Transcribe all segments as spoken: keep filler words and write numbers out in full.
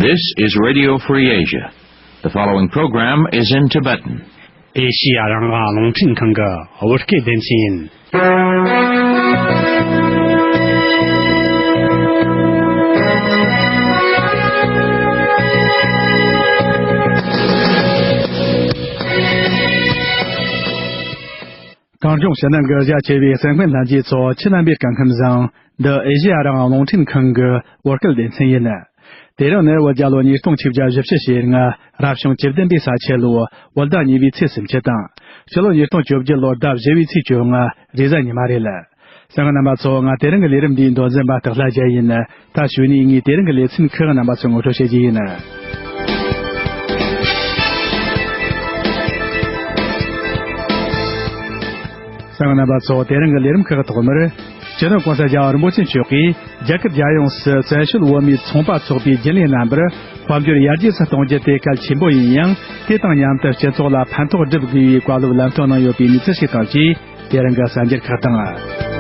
This is Radio Free Asia. The following program is in Tibetan. ཨེ་ཤི་ཡ་རང་དབང་རླུང་འཕྲིན་ཁང་གི་བོད་སྐད་སྡེ་ཚན་ཡིན། གངས་ལྗོངས་ཕྱི་ནང་གི་རྒྱ་ཆེ་བའི་གསན་མཁན་ལྷན་རྒྱས་ཚོ་ཁྱེད་རྣམ་པའི་སྐུ་ཁམས་བཟང་། འདི་ཨེ་ཤེ་ཡ་རང་དབང་རླུང་འཕྲིན་ཁང་གི་བོད་སྐད་སྡེ་ཚན་ཡིན། དེ་རིང་ནི་བོད་རྒྱལ་ལོ་ཉིས་སྟོང་ཆིག་བརྒྱ་བཞི་བཅུ་ཞེ་ལྔ། རབ་བྱུང་བཅུ་བདུན་པའི་ས་ཁྱི་ལོ་བོད་ཟླ་གཉིས་པའི་ཚེས་སུམ་ཅུ་དང་། སྤྱི་ལོ་ཉིས་སྟོང་བཅོ་བརྒྱད་ལོ་ཟླ་བཞི་བའི་ཚེས་བཅོ་ལྔ། རེས་གཟའ་ཉི་མ་རེད། གསན་མཁན་རྣམ་པ་ཚོ། ང་དེ་རིང་གི་ལས་རིམ་འདིའི་མདོ་འཛིན་པ་སྟག་ལྷ་རྒྱལ་ཡིན། ད་གཞུག་ནས་ངས་དེ་རིང་གི་ལེ་ཚན་ཁག་རྣམ་པ་ཚོར་ངོ་སྤྲོད་བྱེད་རྒྱུ་ཡིན། གསན་མཁན་རྣམ་པ་ཚོ། དེ་རིང་གི་ལས་རིམ་ཁག་ཐོག་མར། སྤྱི་ནོར་༸གོང་ས་༸རྒྱལ་བ་རིན་པོ་ཆེ་མཆོག་གིས་རྒྱ་གར་རྒྱལ་ཡོངས་སུ་བཙན་བྱོལ་བོད་མིའི་ཚོང་པ་ཚོགས་པའི་རྒྱུན་ལས་རྣམ་པར་དཔལ་འབྱོར་ཡར་རྒྱས་སུ་གཏོང་རྒྱུ་དེ་གལ་ཆེན་པོ་ཡིན་ཡང་། དེ་དང་མཉམ་དུ་སྤྱི་ཚོགས་ལ་ཕན་ཐོགས་སྒྲུབ་དགོས་པའི་བཀའ་སློབ་ལམ་སྟོན་གནང་ཡོད་པའི་གནས་ཚུལ་ཞིག་དང་བཅས། དེ་རིང་གི་གསར་འགྱུར་ཁག་དང་།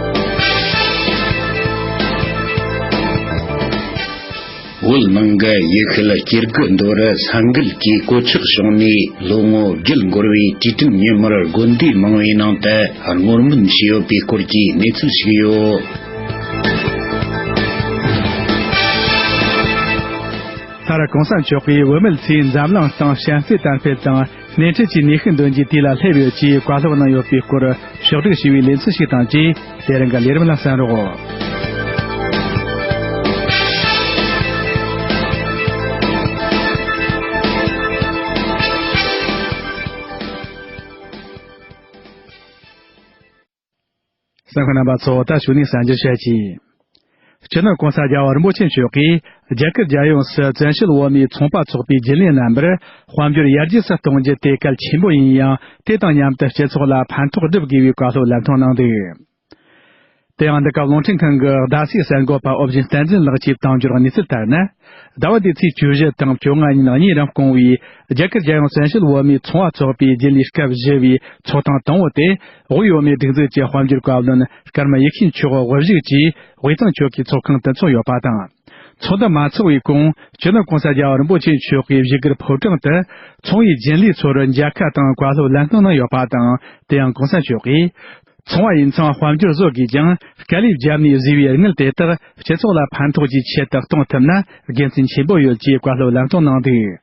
བོད་ནང་གི་ཡུལ་ཤུལ་སྐྱེ་རྒུ་མདོ་རུ་ས་འགུལ་གྱི་གོད་ཆག་བྱུང་ནས་ལོ་ངོ་བརྒྱད་འགོར་བའི་དུས་དྲན་ཉིན་མོར་དགོན་སྡེ་མང་བོའི་ནང་དུ་སྔོན་སྨོན་བྱས་ཡོད་པའི་སྐོར་གྱི་གནས་ཚུལ་ཞིག་ཡོད། མཐར་༸གོང་ས་མཆོག་གིས་བོད་མི་ཚོས་འཛམ་གླིང་སྟེང་བྱམས་བརྩེ་དར་སྤེལ་དང་སྣེ་ཁྲིད་ཀྱི་ནུས་ཤུགས་འདོན་རྒྱུའི་དུས་ལ་སླེབས་ཡོད་ཅེས་བཀའ་སློབ་གནང་ཡོད་པའི་སྐོར་ཕྱོགས་བསྒྲིགས་བྱས་པའི་ལེ་ཚན་ཞིག་དང་བཅས། དེ་རིང་གི་ལས་རིམ་ལ་གསན་རོགས། གསན་མཁན་རྣམ་པ་ཚོ། ད་གཞུག་ནས་གསར་འགྱུར་བཤད་ཀྱི། སྤྱི་ནོར་༸གོང་ས་༸རྒྱལ་བ་རིན་པོ་ཆེ་མཆོག་གིས་རྒྱ་གར་རྒྱལ་ཡོངས་སུ་བཙན་བྱོལ་བོད་མིའི་ཚོང་པ་ཚོགས་པའི་རྒྱུན་ལས་རྣམ་པར་དཔལ་འབྱོར་ཡར་རྒྱས་སུ་གཏོང་རྒྱུ་དེ་གལ་ཆེན་པོ་ཡིན་ཡང་། དེ་དང་མཉམ་དུ་སྤྱི་ཚོགས་ལ་ཕན་ཐོགས་སྒྲུབ་དགོས་པའི་བཀའ་སློབ་ལམ་སྟོན་གནང་འདུག། དེ་ཡང་འདི་སྐབས་རླུང་འཕྲིན་ཁང་གི་ཟླ་སྲས་གསར་འགོད་པ་ཨོ་བརྒྱུད་བསྟན་འཛིན་ལགས་ཀྱིས་བཏང་འབྱོར་གནས་ཚུལ་ལྟར་ན། ཟླ་བ་འདིའི་ཚེས་བཅུ་བཞི་དང་བཅོ་ལྔ་ཉིན་གཉིས་རིང་སྐོང་བའི་རྒྱ་གར་རྒྱལ་ཡོངས་བཙན་བྱོལ་བོད་མིའི་ཚོང་པ་ཚོགས་པའི་རྒྱུན་ལས་སྐབས་བཞི་བའི་ཚོགས་ཐེངས་དང་པོ་དེ། དབུས་བོད་མིའི་སྒྲིག་འཛུགས་ཀྱི་དཔལ་འབྱོར་བཀའ་བློན་སྐར་མ་ཡེ་ཤེས་མཆོག་དབུ་བཞུགས་ཀྱིས་དབུས་གཙང་ཆོལ་ཁའི་ཚོགས་ཁང་དུ་འཚོགས་ཡོད་པ་དང་། ཚོགས་འདུ་མ་འཚོགས་པའི་གོང་། སྤྱི་ནོར་༸གོང་ས་༸རྒྱལ་བ་རིན་པོ་ཆེ་མཆོག་གིས་བཞུགས་སྒར་ཕོ་བྲང་དུ་ཚོང་པའི་རྒྱུན་ལས་ཚོར་མཇལ་ཁ་དང་བཀའ་སློབ་ལམ་སྟོན་གནང་ཡོད་པ་དང་། དེ་ཡང་༸གོང་ས་མཆོག་གིས། ཚོང་པ་ཡིན་ཙང་དཔལ་འབྱོར་བཟོ་དགོས་ཀྱང་། དཀའ་ལས་བརྒྱབ་ནས་བཟོས་པའི་དངུལ་དེ་དག་སྤྱི་ཚོགས་ལ་ཕན་ཐོགས་ཀྱི་ཆེད་དུ་གཏོང་ཐུབ་ན་དགེ་མཚན་ཆེན་པོ་ཡོད་ཅེས་བཀའ་སློབ་ལམ་སྟོན་གནང་འདུག།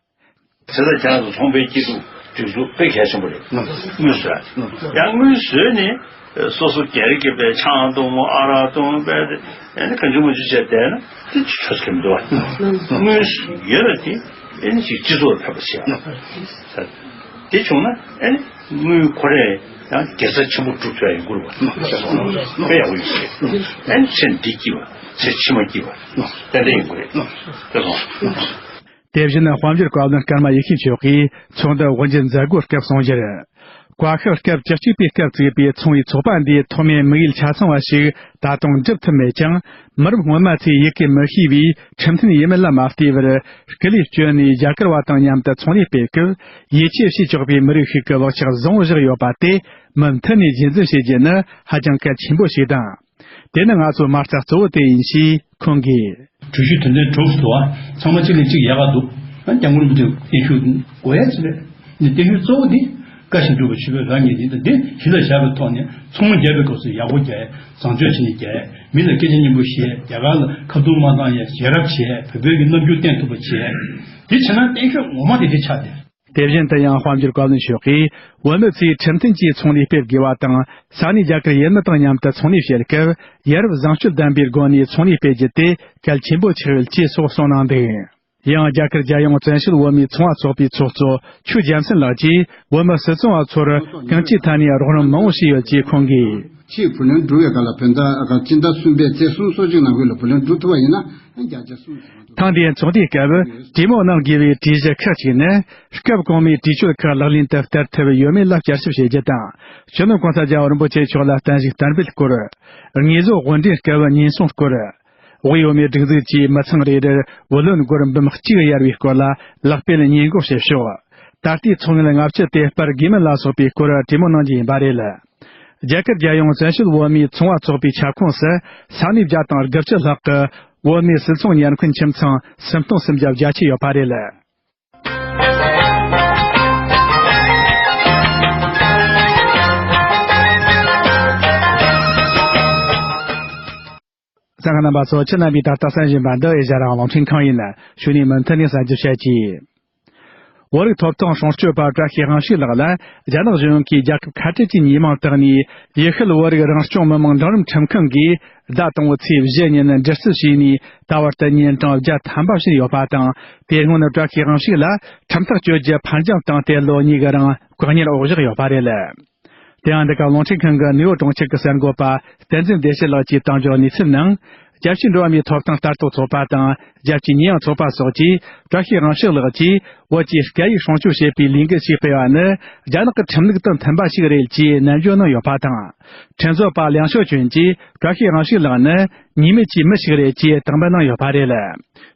དེ་ལ་ཁྱེད་རང་ཚོ་ཚོང་པའི་སྐྱིད་སྡུག་སྒྲིག་འཛུགས་དཔེ་གལ་ཆེན་པོ་རེད། དངུལ་བཟོས། ཡང་དངུལ་བཟོས་ནས་སོ་སོ་སྒེར་གྱི་པའི་ཆང་འཐུང་མོ་ཨ་རག་འཐུང་པའི་དེ་ཨ་ནི་གང་བྱུང་མང་བྱུང་བྱས་བསྡད་ན་དེ་ཆོ་ཆོ་གི་མི་འདུག་བ། དངུལ་ཡོད་ན་དེ་ཨ་ནི་ཅིག་སྤྱི་ཚོགས་ལ་ཕན་པ་བྱེད་ཡ། དེ་བྱུང་ན་ཨ་ནི་དངུལ་ཁོ་རས་ཡང་དགེ་རྩ་ཆེན་པོ་སྒྲུབ་ཐུབ་ཡ་ཡིན་དགོས་རེད་བ། དཔེ་ཡག་པོ་ཡིན་ཟེར། ཨ་ནི་ཚེ་འདི་སྐྱིད་པ་ཚེ་ཕྱི་མ་སྐྱིད་པ་ཏན་ཏན་ཡིན་དགོས་རེད། དེ་སོང་། དེ་བཞིན་དཔལ་འབྱོར་བཀའ་བློན་སྐར་མ་ཡེ་ཤེས་མཆོག་གིས་ཚོགས་འདུ་དབུ་འབྱེད་མཛད་སྒོའི་སྐབས་གསུངས་རྒྱུར། བཀའ་ཤག་སྐབས་བཅུ་གཅིག་པའི་སྐབས་བཙུགས་པའི་ཚོང་པའི་ཚོགས་པ་འདིའི་ཐོག་མའི་དམིགས་ཡུལ་ཆ་ཚང་བ་ཞིག་ད་དུང་འགྲུབ་ཐུབ་མེད་ཀྱང་། མི་རབས་སྔོན་མ་ཚོས་ཡི་གེ་མི་ཤེས་པའི་ཁྲིམས་མཐུན་ཡིན་མིན་ལ་མ་ལྟོས་པར། སྐུ་ལུས་བསྐྱོན་ནས་རྒྱ་གར་བ་དང་མཉམ་དུ་ཚོང་ལས་སྤེལ་སྐབས། ཡིད་ཆེས་བྱེད་ཆོག་པའི་མི་རིགས་ཤིག་གི་བག་ཆགས་བཟང་བོ་བཞག་ཡོད་པ་དེ། མུ་མཐུད་ནས་རྒྱུན་འཛིན་བྱེད་རྒྱུ་ནི་ཧ་ཅང་གལ་ཆེན་པོ་ཞིག་དང་། དེ་ནི་ང་ཚོའི་མ་རྩ་གཙོ་བོ་དེ་ཡིན་ཞེས་ཁོང་གིས། གྲོས་གཞི་དོན་ཚན་དྲུག་འདུག་བ། ཚང་མ་གཅིག་ལས་གཅིག་ཡག་ག་འདུག། ཨ་སྐྱབས་མགོན་རིན་པོ་ཆེ་བརྟན་བཞུགས་དགོས་ཡ་ཅིག་རེད། འདི་བརྟན་བཞུགས་གཙོ་བོ་འདི་བཀའ་བཞིན་སྒྲུབ་པ་ཆོས་པའི་རང་ཉིད་འདི་དང་འདི་གཞི་ལ་བཞག་པའི་ཐོག་ནས་ཚོང་རྒྱག་པའི་སྐབས་སུ་ཡག་པོ་རྒྱག་ཡ། བཟང་སྤྱོད་བྱས་ནས་རྒྱག་ཡ། མི་ལ་སྐད་ཆ་སྙན་པོ་བཤད་ཡ། རྒྱ་གར་ལ་ཁ་རྡུང་མ་བཏང་ཡ། ཞལ་རབ་བྱེད་ཡ། བོད་བོད་ཀྱི་རྣམ་འགྱུར་བསྟན་ཐུབ་པ་བྱེད་ཡ། འདི་བྱས་ན་བརྟན་བཞུགས་ངོ་མ་དེ་འདི་ཆགས་བསྡད། དེ་བཞིན་དུ་ཡང་དཔལ་འབྱོར་བཀའ་བློན་མཆོག་གིས་བོད་མི་ཚོས་ཁྲིམས་མཐུན་གྱིས་ཚོང་ལས་སྤེལ་དགོས་པ་དང་། ས་གནས་རྒྱ་གར་ཡུལ་མི་དང་མཉམ་དུ་ཚོང་ལས་བྱེད་སྐབས་ཡ་རབས་བཟང་སྤྱོད་ལྡན་པའི་སྒོ་ནས་ཚོང་ལས་སྤེལ་རྒྱུ་དེ་གལ་ཆེན་པོ་ཆགས་ཡོད་ཅེས་སོགས་གསུངས་གནང་འདུག། ཡང་རྒྱ་གར་རྒྱལ་ཡོངས་བཙན་བྱོལ་བོད་མིའི་ཚོང་པ་ཚོགས་པའི་ཚོགས་གཙོ་ཆོས་རྒྱལ་མཚན་ལགས་ཀྱིས་བོད་མི་སིལ་ཚོང་པ་ཚོར་གང་ཅིའི་ཐད་ནས་རོགས་རམ་མང་པོ་བྱས་ཡོད་ཅེས་ཁོང་གིས། ཆེས་བུ་ལོན་བསྒྲུབས་པའི་སྐབས་ལ་བོད་ཟླ་སྤྱི་ཟླ་གསུམ་པའི་ཚེས་གསུམ་སོ་གཅིག་ནང་ཁུལ་ལ་བུ་ལོན་བསྒྲུབས་ཐུབ་པ་ཡིན་ན་བརྒྱ་ཆ་གསུམ། ཐེངས་འདིའི་ཚོགས་འདུའི་སྐབས་གྲོས་མོལ་གནང་དགོས་པའི་གྲོས་གཞི་ཁག་ཅིག་ནི། སྐབས་གོང་མའི་གྲོས་ཆོད་ཁག་ལག་ལེན་དུ་བསྟར་ཐུབ་ཡོད་མེད་ལ་བསྐྱར་ཞིབ་བྱེད་རྒྱུ་དང་། སྤྱི་ནོར་༸གོང་ས་༸རྒྱལ་བ་རིན་པོ་ཆེ་མཆོག་ལ་བརྟན་བཞུགས་དར་སྤེལ་སྐོར། དངོས་ཟོག་དབོར་འདྲེན་སྐབས་ཉེན་སྲུང་སྐོར། དབུས་བོད་མིའི་སྒྲིག་འཛུགས་ཀྱིས་མི་ཚང་རེ་རེར་བུ་ལོན་སྒོར་འབུམ་གཅིག་གཡར་བའི་སྐོར་ལ་ལག་སྤེལ་སྔོན་འགོག་བྱེད་ཕྱོགས། ད་ལྟའི་ཚོང་དངུལ་ལྔ་བཅུ་དེ་སྤར་དགོས་མིན་ལ་སོགས་པའི་སྐོར་གྲོས་མོལ་གནང་རྒྱུ་ཡིན་པ་རེད། རྒྱ་གར་རྒྱལ་ཡོངས་བཙན་བྱོལ་བོད་མིའི་ཚོང་པ་ཚོགས་པའི་ཁྱབ་ཁོངས་སུ་ས་གནས་བརྒྱ་དང་དགུ་བཅུ་ལྷག་གི་ བོད་མིའི་སིལ་ཚོང་ཉེར་མཁན་ཁྱིམ་ཚང་སུམ་སྟོང་སུམ་བརྒྱ་བརྒྱད་ཅུ་ཡོད་པ་རེད། གསན་མཁན་རྣམ་པ་ཚོ། ཁྱེད་རྣམ་པས་ད་ལྟ་གསན་བཞིན་པ་འདི་ཨེ་ཤ་ཡ་རང་དབང་རླུང་འཕྲིན་ཁང་ཡིན། གཞུག་ནས་མུ་མཐུད་ནས་གསར་འགྱུར་བཤད་ཀྱིས། བོད་རིགས་ཐོབ་ཐང་སྲུང་སྐྱོབ་པ་བཀྲ་ཤིས་དབང་ཕྱུག་ལགས་ལ་རྒྱ་ནག་གཞུང་གིས་རྒྱལ་ཁབ་ཁ་བྲལ་གྱི་ཉེས་མིང་བཏགས་ནས། ཡུལ་ཤུལ་བོད་རིགས་རང་སྐྱོང་མི་དམངས་འབྲིང་རིམ་ཁྲིམས་ཁང་གིས་ཟླ་དང་པོའི་ཚེས་བཞི་ཉིན་འདྲི་རྩད་བྱས་ནས། ད་བར་དུ་ཉིན་གྲངས་བརྒྱ་ཐམ་པ་ཕྱིན་ཡོད་པ་དང་། དེ་སྔོན་བཀྲ་ཤིས་དབང་ཕྱུག་ལ་ཁྲིམས་ཐག་གཅོད་རྒྱུ་ཕར་འགྱངས་བཏང་སྟེ་ལོ་གཉིས་ཀྱི་རིང་བཀག་ཉར་འོག་བཞག་ཡོད་པ་རེད། དེ་ཡང་འདི་ག་རླུང་འཕྲིན་ཁང་གི་ནིའུ་ཡོག་གྲོང་ཁྱེར་གྱི་གསར་འགོད་པ་བསྟན་འཛིན་བདེ་སྐྱིད་ལགས་ཀྱིས་བཏང་འབྱོར་གནས་ཚུལ་ནང་། རྒྱལ་སྤྱིའི་འགྲོ་བ་མིའི་ཐོབ་ཐང་ལྟ་རྟོག་ཚོགས་པ་དང་། རྒྱལ་སྤྱིའི་ཉེས་ཡངས་ཚོགས་པ་སོགས་ཀྱིས་བཀྲ་ཤིས་དབང་ཕྱུག་ལགས་ཀྱིས་བོད་ཀྱི་སྐད་ཡིག་སྲུང་སྐྱོབ་བྱེད་པའི་ལས་འགུལ་ཞིག་སྤེལ་བ་ནི། རྒྱ་ནག་གི་ཁྲིམས་ལུགས་དང་མཐུན་པ་ཞིག་རེད་ཅེས་ནན་བརྗོད་གནང་ཡོད་པ་དང་། ཁྲིམས་རྩོད་པ་ལིའང་ཞའོ་ཅུན་གྱིས་བཀྲ་ཤིས་དབང་ཕྱུག་ལགས་ནི། ཉེས་མེད་ཀྱི་མི་ཞིག་རེད་ཅེས་དང་འབུལ་གནང་ཡོད་པ་རེད།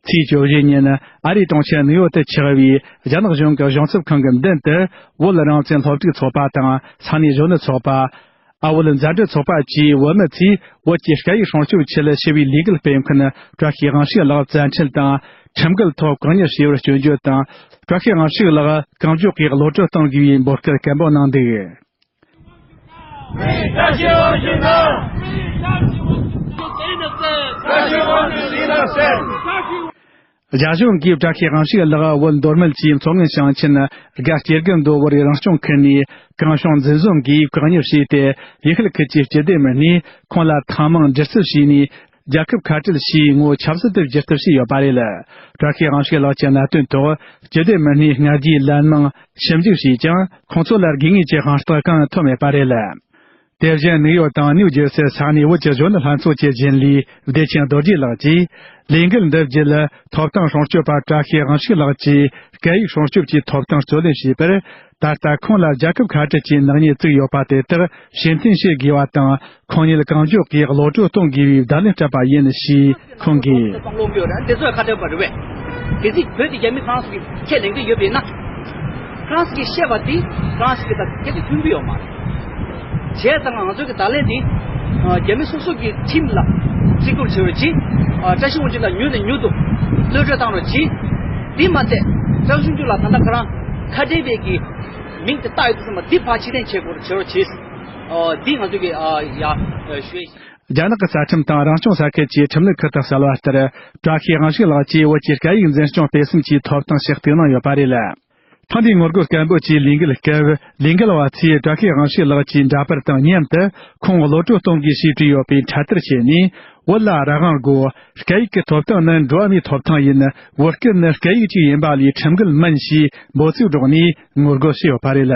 ཚེས་བཅུ་བཞི་ཉིན་ཨ་རིའི་གྲོང་ཁྱེར་ནིའུ་ཡོག་ཏུ་ཆགས་པའི་རྒྱ་ནག་གཞུང་གི་གཞུང་ཚབ་ཁང་གི་མདུན་དུ། བོད་རང་བཙན་སློབ་ཕྲུག་ཚོགས་པ་དང་ས་གནས་གཞོན་ནུ་ཚོགས་པ། ཨ་བོད་མཛའ་འབྲེལ་ཚོགས་པ་བཅས་བོད་མི་ཚོས་བོད་ཀྱི་སྐད་ཡིག་སྲུང་སྐྱོབ་ཆེད་ཞི་བའི་ལས་འགུལ་སྤེལ་མཁན་བཀྲ་ཤིས་དབང་ཕྱུག་ལགས་བཙན་ཁྲིད་དང་། ཁྲིམས་འགལ་ཐོག་བཀག་ཉར་བྱས་པར་སྐྱོན་བརྗོད་དང་། བཀྲ་ཤིས་དབང་ཕྱུག་ལགས་གང་མགྱོགས་ཀྱིས་གློད་གྲོལ་གཏོང་དགོས་པའི་འབོད་སྐུལ་སྐད་འབོད་གནང་འདུག། རྒྱ་གཞུང་གིས་བཀྲ་ཤིས་དབང་ཕྱུག་ལགས་བོད་མདོ་སྨད་ཀྱི་མཚོ་སྔོན་ཞིང་ཆེན་དགའ་སྐྱེ་དགུ་མདོ་བོད་རིགས་རང་སྐྱོང་ཁུལ་ནས་གུང་གཞུང་འཛིན་བཟུང་གིས་བཀག་ཉར་བྱས་ཏེ། ཡུལ་ཤུལ་ཁུལ་གྱི་སྤྱི་བདེ་མི་སྣས་ཁོང་ལ་ཐེངས་མང་འདྲི་རྩད་བྱས་ནས། རྒྱལ་ཁབ་ཁ་བྲལ་ཞེས་ངོ་བོ་ཆབ་སྲིད་དུ་བསྒྱུར་ཐབས་བྱས་ཡོད་པ་རེད། བཀྲ་ཤིས་དབང་ཕྱུག་ལགས་ཀྱི་གནད་དོན་ཐོག་སྤྱི་བདེ་མི་སྣས་མངའ་སྡེའི་ལན་མང་ཞིབ་འཇུག་བྱས་ཀྱང་། ཁོང་ཚོ་ལ་དགོས་ངེས་ཀྱི་དབང་རྟགས་གང་ཡང་ཐོབ་མེད་པ་རེད། དེ་བཞིན་ནིའུ་ཡོག་དང་ནིའུ་ཇེར་སི་ས་གནས་བོད་ཀྱི་གཞོན་ནུ་ལྷན་ཚོགས་ཀྱི་རྒྱུན་ལས་བདེ་ཆེན་རྡོ་རྗེ་ལགས་ཀྱིས། ལས་འགུལ་འདི་བརྒྱུད་ཐོབ་ཐང་སྲུང་སྐྱོབ་པ་བཀྲ་ཤིས་དབང་ཕྱུག་ལགས་ཀྱིས་སྐད་ཡིག་སྲུང་སྐྱོབ་ཀྱི་ཐོབ་ཐང་རྩོད་ལེན་བྱས་པར། ད་ལྟ་ཁོང་ལ་རྒྱལ་ཁབ་ཁ་བྲལ་གྱི་ནག་ཉེས་བཙུགས་ཡོད་པ་དེ་དག་ཕྱིར་འཐེན་བྱེད་དགོས་པ་དང་། ཁོང་ཉིད་གང་མགྱོགས་ཀྱིས་གློད་གྲོལ་གཏོང་དགོས་པའི་བརྡ་ལན་སྤྲད་པ་ཡིན་ཞེས་ཁོང་གིས། གཏོང་ལོང་གི་ཡོད་རེད། དེ་ཚོས་ཁ་བྲལ་བ་རེད་བས། གལ་སྲིད་བོད་དེ་རྒྱ་མི་ཧྥ་རན་སི་གི་ཁས་ལེན་གྱི་ཡོད་པས་ན། ཧྥ་རན་སི་གིས་བཤད་པ་དེ་ཧྥ་རན་སི་གིས་ད་གལ་ཏེ་མཐུན་གྱི་ཡོད་མ་རེད། བྱས་ཙང་ང་ཚོའི་གི་བརྡ་ལན་དེ་རྒྱ་མི་སོ་སོ་གི་ཁྲིམས་ལ་བརྩི་བཀུར་བྱེད་རོགས་གྱིས། བཀྲ་ཤིས་དབང་ཕྱུག་ལ་མྱུར་ནས་མྱུར་དུ་གློད་གྲོལ་བཏང་རོགས་གྱིས། དེ་མ་ཚད་བཀྲ་ཤིས་དབང་ཕྱུག་ལ་ད་ལྟ་ཁོ་རང་ཁ་བྲལ་བའི་གི་མིང་དེ་བཏགས་ཡོད་དུས་ཙམ་པ་འདི་ཕར་ཕྱིར་འཐེན་བྱེད་དགོས་རེད། བྱེད་རོགས་གྱིས། འདི་ང་ཚོ་གི་ཡ་ཞུ་ཡས། རྒྱ་ནག་གི་རྩ་ཁྲིམས་དང་རང་སྐྱོང་ས་ཁུལ་གྱི་ཁྲིམས་ལུགས་ཁག་ཏུ་གསལ་བ་ལྟར། བཀྲ་ཤིས་དབང་ཕྱུག་ལགས་ཀྱིས་བོད་ཀྱི་སྐད་ཡིག་འཛིན་སྐྱོང་སྤེལ་གསུམ་གྱི་ཐོབ་ཐང་ཞུ་གཏུག་གནང་ཡོད་པ་རེད། ཐེངས་འདིའི་ངོ་རྒོལ་སྐད་འབོད་ཀྱི་ལས་འགུལ་སྐབས། ལས་འགུལ་བ་ཚོས་བཀྲ་ཤིས་དབང་ཕྱུག་ལགས་ཀྱི་འདྲ་པར་དང་མཉམ་དུ་ཁོང་གློད་གྲོལ་གཏོང་དགོས་ཞེས་བྲིས་ཡོད་པའི་འཕྲེད་དར་ཕྱེ་ནས། བོད་ལ་རང་དབང་དགོས། སྐད་ཡིག་གི་ཐོབ་ཐང་ནི་འགྲོ་བ་མིའི་ཐོབ་ཐང་ཡིན། བོད་སྐད་ནི་སྐད་ཡིག་ཅིག་ཡིན་པ་ལས་ཁྲིམས་འགལ་མིན་ཞེས་འབོད་ཚིག་སྒྲོག་ནས་ངོ་རྒོལ་བྱས་ཡོད་པ་རེད།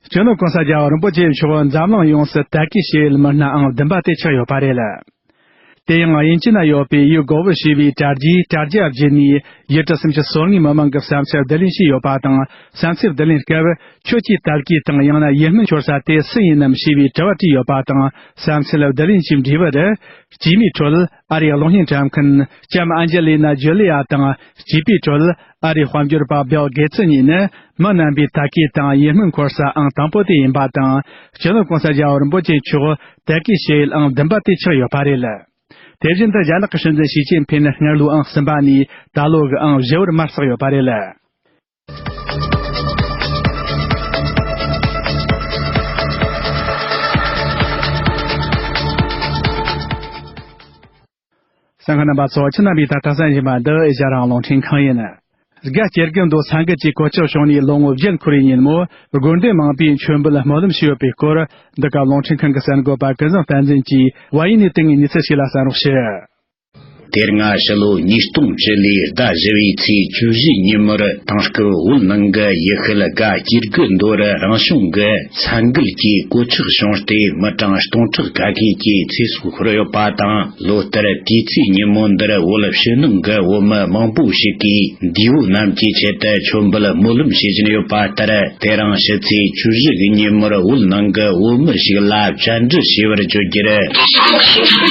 སྤྱི་ནོར་གོང་ས་རྒྱལ་བ་རིན་པོ་ཆེ་མཆོག་འཛམ་གླིང་ཡོངས་སུ་དར་རྒྱས་བྱེད་ཡུལ་མི་སྣ་ཨང་བདུན་པ་དེ་ཆགས་ཡོད་པ་རེད། དེ་ཡང་དབྱིན་ཇི་ན་ཡོད་པའི་ཡུལ་གོ་བོ་ཞེས་པའི་དྲ་རྒྱའི་དྲ་རྒྱ་བརྒྱུད་ནས་ཡུལ་གྲུ་སུམ་ཅུ་སོ་ལྔའི་མི་མང་གི་བསམ་ཚུལ་བསྡུ་ལེན་བྱས་ཡོད་པ་དང་། བསམ་ཚུལ་བསྡུ་ལེན་སྐབས། ཁྱོད་ཀྱི་དར་རྒྱས་དང་ཡང་ན་ཡིད་སྨོན་འཁོར་ས་དེ་སུ་ཡིན་ནམ་ཞེས་པའི་དྲི་བ་དྲིས་ཡོད་པ་དང་། བསམ་ཚུལ་བསྡུ་ལེན་གྱི་འབྲས་བུར། སྐྱེས་མའི་ཁྲོད་ཨ་རིའི་གློག་བརྙན་འཁྲབ་མཁན་ལྕམ་ཨན་ཇི་ལི་ན་ཇོ་ལི་ཡ་དང་། སྐྱེས་པའི་ཁྲོད་ཨ་རིའི་དཔལ་འབྱོར་པ་བིལ་གེ་ཚི་གཉིས་ནི་མི་རྣམ་པའི་དར་རྒྱས་དང་ཡིད་སྨོན་འཁོར་ས་ཨང་དང་པོ་དེ་ཡིན་པ་དང་། སྤྱི་ནོར་གོང་ས་རྒྱལ་བ་རིན་པོ་ཆེ་མཆོག་དར་རྒྱས་བྱེད་ཡུལ་ཨང་བདུན་པ་དེ་ཆགས་ཡོད་པ་རེད། དེ་བཞིན་དུ་རྒྱ་ནག་གི་སྲིད་འཛིན་ཞི་ཅིན་ཕིན་སྔར་ལོའི་ཨང་གསུམ་པ་ནས་ད་ལོ་གི་ཨང་བཞི་བར་མར་ཟགས་ཡོད་པ་རེད། གསན་མཁན་རྣམ་པ་ཚོ། ཁྱེད་རྣམ་པས་ད་ལྟ་གསན་བཞིན་པ་འདི་ཨེ་ཤ་ཡ་རང་དབང་རླུང་འཕྲིན་ཁང་ཡིན། དགའ་སྐྱེ་རྒུ་མདོ་ས་འགུལ་གྱི་གོད་ཆག་བྱུང་ནས་ལོ་ངོ་བརྒྱད་འཁོར་བའི་ཉིན་མོ། དགོན་སྡེ་མང་པོས་མཆོད་འབུལ་སྨོན་ལམ་ཞུས་ཡོད་པའི་སྐོར། འདི་ག་རླུང་འཕྲིན་ཁང་གི་གསར་འགོད་པ་ཀུན་བཟང་བསྟན་འཛིན་གྱིས་ཝཱ་ཡི་ནས་བཏང་བའི་གནས་ཚུལ་ཞིག་ལ་གསན་རོགས་ཞུ། དེ་སྔ་ཕྱི་ལོ་ཉིས་སྟོང་བཅུ་ལོའི་ཟླ་བཞི་བའི་ཚེས་བཅུ་བཞི་ཉིན་མོར། དེང་སྐབས་བོད་ནང་གི་ཡུལ་ཤུལ་དགའ་སྐྱེ་རྒུ་མདོ་རུ་རང་བྱུང་གི་ས་འགུལ་གྱི་གོད་ཆག་བྱུང་སྟེ། མི་གྲངས་སྟོང་ཕྲག་ཁ་ཤས་ཀྱི་ཚེ་སྲོག་ཤོར་ཡོད་པ་དང་། ལོ་ལྟར་དུས་ཚེས་ཉིན་མོ་འདིར་བོད་ཕྱི་ནང་གི་བོད་མི་མང་པོ་ཞིག་གིས་འདས་པོ་རྣམས་ཀྱི་ཆེད་དུ་མཆོད་འབུལ་སྨོན་ལམ་བྱེད་བཞིན་ཡོད་པ་ལྟར། དེ་རིང་ཕྱི་ཚེས་བཅུ་བཞི་གི་ཉིན་མོར་བོད་ནང་གི་བོད་མི་ཞིག་ལ་བཅར་འདྲི་བྱས་པར་བརྗོད་རྒྱུར།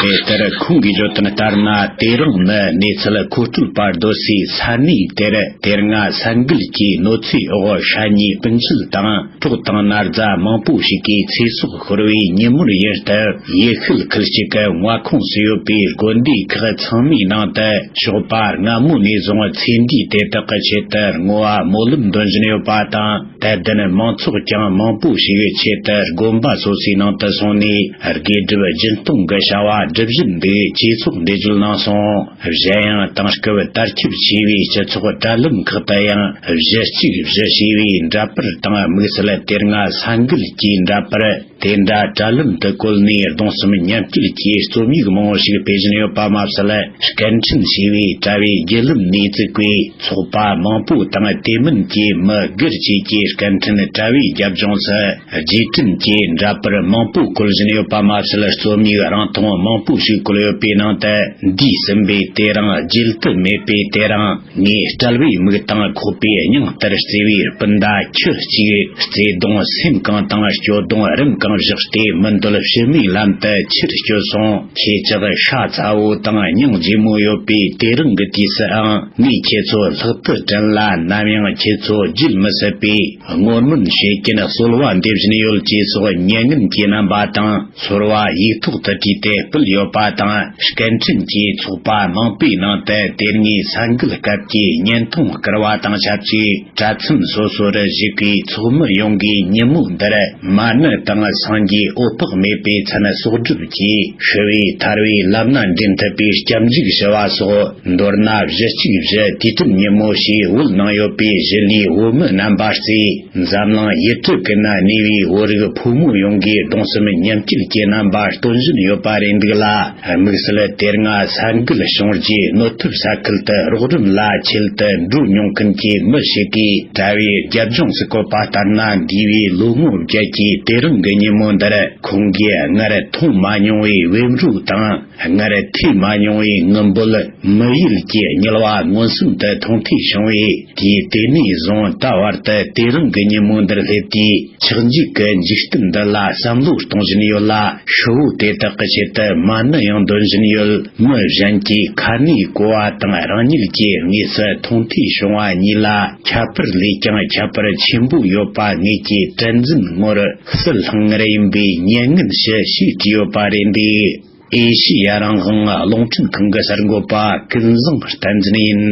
དེ་ལྟར་ཁོང་གིས་བརྗོད་དོན་ལྟར་ན། དེ་རིང་ནི་གནས་ཚུལ་མཁོ་སྤྲོད་པ་སྡོད་སའི་ས་གནས་དེར་དེ་སྔ་ས་འགུལ་གྱི་གནོད་འཚེའི་འོག་ཤ་ཉེ་སྤུན་མཆེད་དང་གྲོགས་དང་ན་རྫ་མང་པོ་ཞིག་གི་ཚེ་སྲོག་ཤོར་བའི་ཉིན་མོར་ཡིན་སྟབས། ཡུལ་ཤུལ་ཁུལ་གཅིག་གི་མངའ་ཁོངས་སུ་ཡོད་པའི་དགོན་སྡེ་ཁག་ཚང་མའི་ནང་དུ་ཞོགས་པ་སྔ་མོ་ནས་བཟུང་ཚེ་འདས་དེ་དག་གི་ཆེད་དུ་བསྔོ་བ་སྨོན་ལམ་འདོན་བཞིན་ཡོད་པ་དང་། དད་ལྡན་མང་ཚོགས་ཀྱང་མང་པོ་ཞིག་ཆེད་དུ་དགོན་པ་སོ་སོའི་ནང་དུ་སོང་ནས། དགེ་སྒྲུབ་སྦྱིན་གཏོང་གི་བྱ་བ་སྒྲུབ་བཞིན་འདུག་ཅེས་སོགས་འགྲེལ་བརྗོད་གནང་སོང་། གཞན་ཡང་། དེང་སྐབས་དར་ཁྱབ་ཆེ་བའི་སྤྱི་ཚོགས་དྲ་ལམ་ཁག་ཏུ་ཡང་། བཞི་གཅིག་བཞི་ཞེས་པའི་འདྲ་པར་དང་། དམིགས་བསལ་དེ་སྔ་ས་འགུལ་གྱི་འདྲ་པར། དེ་འདྲ་དྲ་ལམ་དུ་བཀོད་ནས་གདུང་སེམས་མཉམ་སྐྱེད་ཀྱི་རྩོམ་ཡིག་མང་བོ་ཞིག་སྤེལ་བཞིན་ཡོད་པ་མ་ཟད། སྐད་འཕྲིན་ཞེས་པའི་དྲ་བའི་བརྒྱུད་ལམ་ནས་བཙུགས་པའི་ཚོགས་པ་མང་པོ་དང་། དེ་མིན་གྱི་མི་སྒེར་བཅས་ཀྱི་སྐད་འཕྲིན་དྲ་བའི་རྒྱབ་ལྗོངས་སུ། རྗེས་དྲན་གྱི་འདྲ་པར་མང་པོ་བཀོད་བཞིན་ཡོད་པ་མ་ཟད། རྩོམ་ཡིག་རིང་ཐུང་མང་པོ་ཞིག་བཀོད་ཡོད་པའི་ནང་དུ། འདས་ཟིན་པའི་དེ་རིང་། བརྗེད་དུ་མེད་པའི་དེ་རིང་། ངས་བསྐྲད་པའི་མིག་དང་ཁོག་པའི་སྙིང་ལྟར་བརྩེ་བའི་སྤུན་ཟླ་ཁྱུ་གཅིག། བརྩེ་གདུང་སེམས་གང་དང་སྐྱོ་གདུང་རིམ་གང་བཞག་སྟེ། མི་འདོད་ཕྱི་མའི་ལམ་དུ་ཕྱིར་བསྐྱོད་སོང་། ཁྱེད་ཅག་ཤ་ཚ་བོ་དང་སྙིང་རྗེ་མོ་ཡོད་པའི་དེ་རིང་གི་དུས་སུའང་། ངས་ཁྱེད་ཚོ་ལྷག་ཏུ་དྲན་ལ། ནམ་ཡང་ཁྱེད་ཚོ་བརྗེད་མི་སྲིད་པའི་བསྔོ་སྨོན་བྱེད་ཀྱིན་གསོལ་བ་འདེབས་བཞིན་ཡོད། ཅེས་སོགས་མྱ་ངན་གྱི་རྣམ་པ་དང་། ཚོར་བ་ཡིག་ཐོག་ཏུ་བྲིས་ཏེ་སྤེལ་ཡོད་པ་དང་། སྐད་འཕྲིན་གྱི་ཚོགས་པ་མང་པོའི་ནང་དུ་དེ་སྔའི་ས་འགུལ་སྐབས་ཀྱི་བརྙན་ཐུང་བསྐུར་བ་དང་ཆབས་ཅིག། དྲ་ཚན་སོ་སོར་བཞུགས་པའི་ཚོགས་མི་ཡོངས་ཀྱིས་ཉིན་མོ་འདིར་མ་ཎི་དང་སངས་རྒྱས་འོད་དཔག་མེད་པའི་མཚན་གསོག་སྒྲུབ་ཀྱིས། ཤི་བའི་ཐར་བའི་ལམ་སྣ་འདྲེན་ཐུབ་པའི་སྐྱབས་འཇུག་ཞུ་བ་སོགས། མདོར་ན་བཞི་གཅིག་བཞི་དུས་དྲན་ཉིན་མོ་ཞེས་འོད་གནང་ཡོད་པའི་གཞི་ལུས་བོད་མི་རྣམ་པ་རྩིས། འཛམ་གླིང་ཡུལ་གྲུ་ཀུན་ན་གནས་པའི་བོད་རིགས་ཕོ་མོ་ཡོངས་ཀྱིས་གདུང་སེམས་མཉམ་སྐྱེད་ཀྱི་རྣམ་པ་སྟོན་བཞིན་ཡོད་པ་རེད་འདུག་ལ། དམིགས་བསལ་དེ་སྔ་ས་འགུལ་བྱུང་རྗེས་གནོད་ཐེབས་ས་ཁུལ་དུ་རོགས་རམ་ལ་ཆེད་དུ་འགྲོ་མྱོང་མཁན་གྱི་མི་ཞིག་གིས་དྲ་བའི་རྒྱབ་ལྗོངས་སུ་བཀོད་པ་ལྟར་ན། འདས་པའི་ལོ་ངོ་བརྒྱད་ཀྱི་དེ་རིང་གི་ཉིན་མོ་འདིར། ཁོང་གིས་སྔར་མཐོང་མ་མྱོང་བའི་བེམ་རོ་དང་། སྔར་ཐོས་མ་མྱོང་བའི་ངུ་འབོད། མི་ཡུལ་གྱི་དམྱལ་བ་མངོན་སུམ་དུ་མཐོང་ཐོས་བྱུང་བས། དུས་དེ་ནས་བཟུང་ད་བར་དུ་དེ་རིང་གི་ཉིན་མོ་འདིར་སླེབས་དུས། ཆགས་འཇིག་གི་འཇིག་རྟེན་འདི་ལ་བསམ་བློ་གཏོང་བཞིན་ཡོད་ལ། ཤི་བོ་དེ་དག་གི་ཆེད་དུ་མ་ཎི་ཡང་འདོན་བཞིན་ཡོད། མི་གཞན་གྱིས་ཁ་ནས་གོ་བ་དང་རང་ཉིད་ཀྱིས་དངོས་སུ་མཐོང་ཐོས་བྱུང་བ་གཉིས་ལ་ཁྱད་པར་ལས་ཀྱང་ཁྱད་པར་ཆེན་པོ་ཡོད་པ། ངེད་ཀྱི་དྲན་འཛིན་ངོར་གསལ་ལྷང་ངེར་ཡིན་པའི་མྱ་ངན་ཞུ་ཞེས་བྲིས་ཡོད་པ་རེད་འདུག་ཨེ་ཤི་ཡ་རང་དབང་རླུང་འཕྲིན་ཁང་གི་གསར་འགོད་པ་ཀུན་བཟང་བསྟན་འཛིན་ཡིན།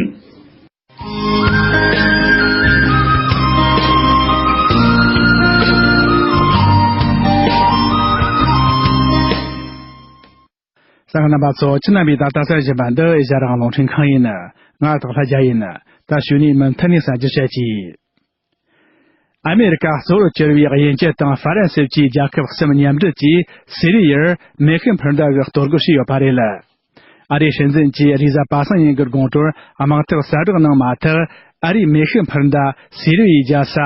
གསན་མཁན་རྣམ་པ་ཚོ། ཁྱེད་རྣམ་པས་ད་ལྟ་གསན་བཞིན་པ་འདི་ཨེ་ཤ་ཡ་རང་དབང་རླུང་འཕྲིན་ཁང་ཡིན། ང་སྟག་ལྷ་རྒྱལ་ཡིན། ད་གཞུག་ནས་མུ་མཐུད་ནས་གསར་འགྱུར་བཤད་ཀྱིས། ཨ་མེ་རི་ཀ་གཙོ་བོར་གྱུར་བའི་དབྱིན་ཇི་དང་ཧྥ་རན་སི་བཅས་རྒྱལ་ཁབ་གསུམ་མཉམ་འབྲེལ་གྱིས་སི་རི་ཡར་མེ་ཤི་འཕུར་མདའ་གི་གཏོར་རྒོལ་བྱས་ཡོད་པ་རེད། ཨ་རིའི་སྲིད་འཛིན་གྱིས་རེས་གཟའ་པ་སངས་ཉིན་གྱི་དགོང་དྲོར་དམག་འཐབ་གསལ་བསྒྲགས་གནང་མ་ཐག་ཨ་རིའི་མེ་ཤི་འཕུར་མདའ་སི་རི་ཡའི་རྒྱལ་ས་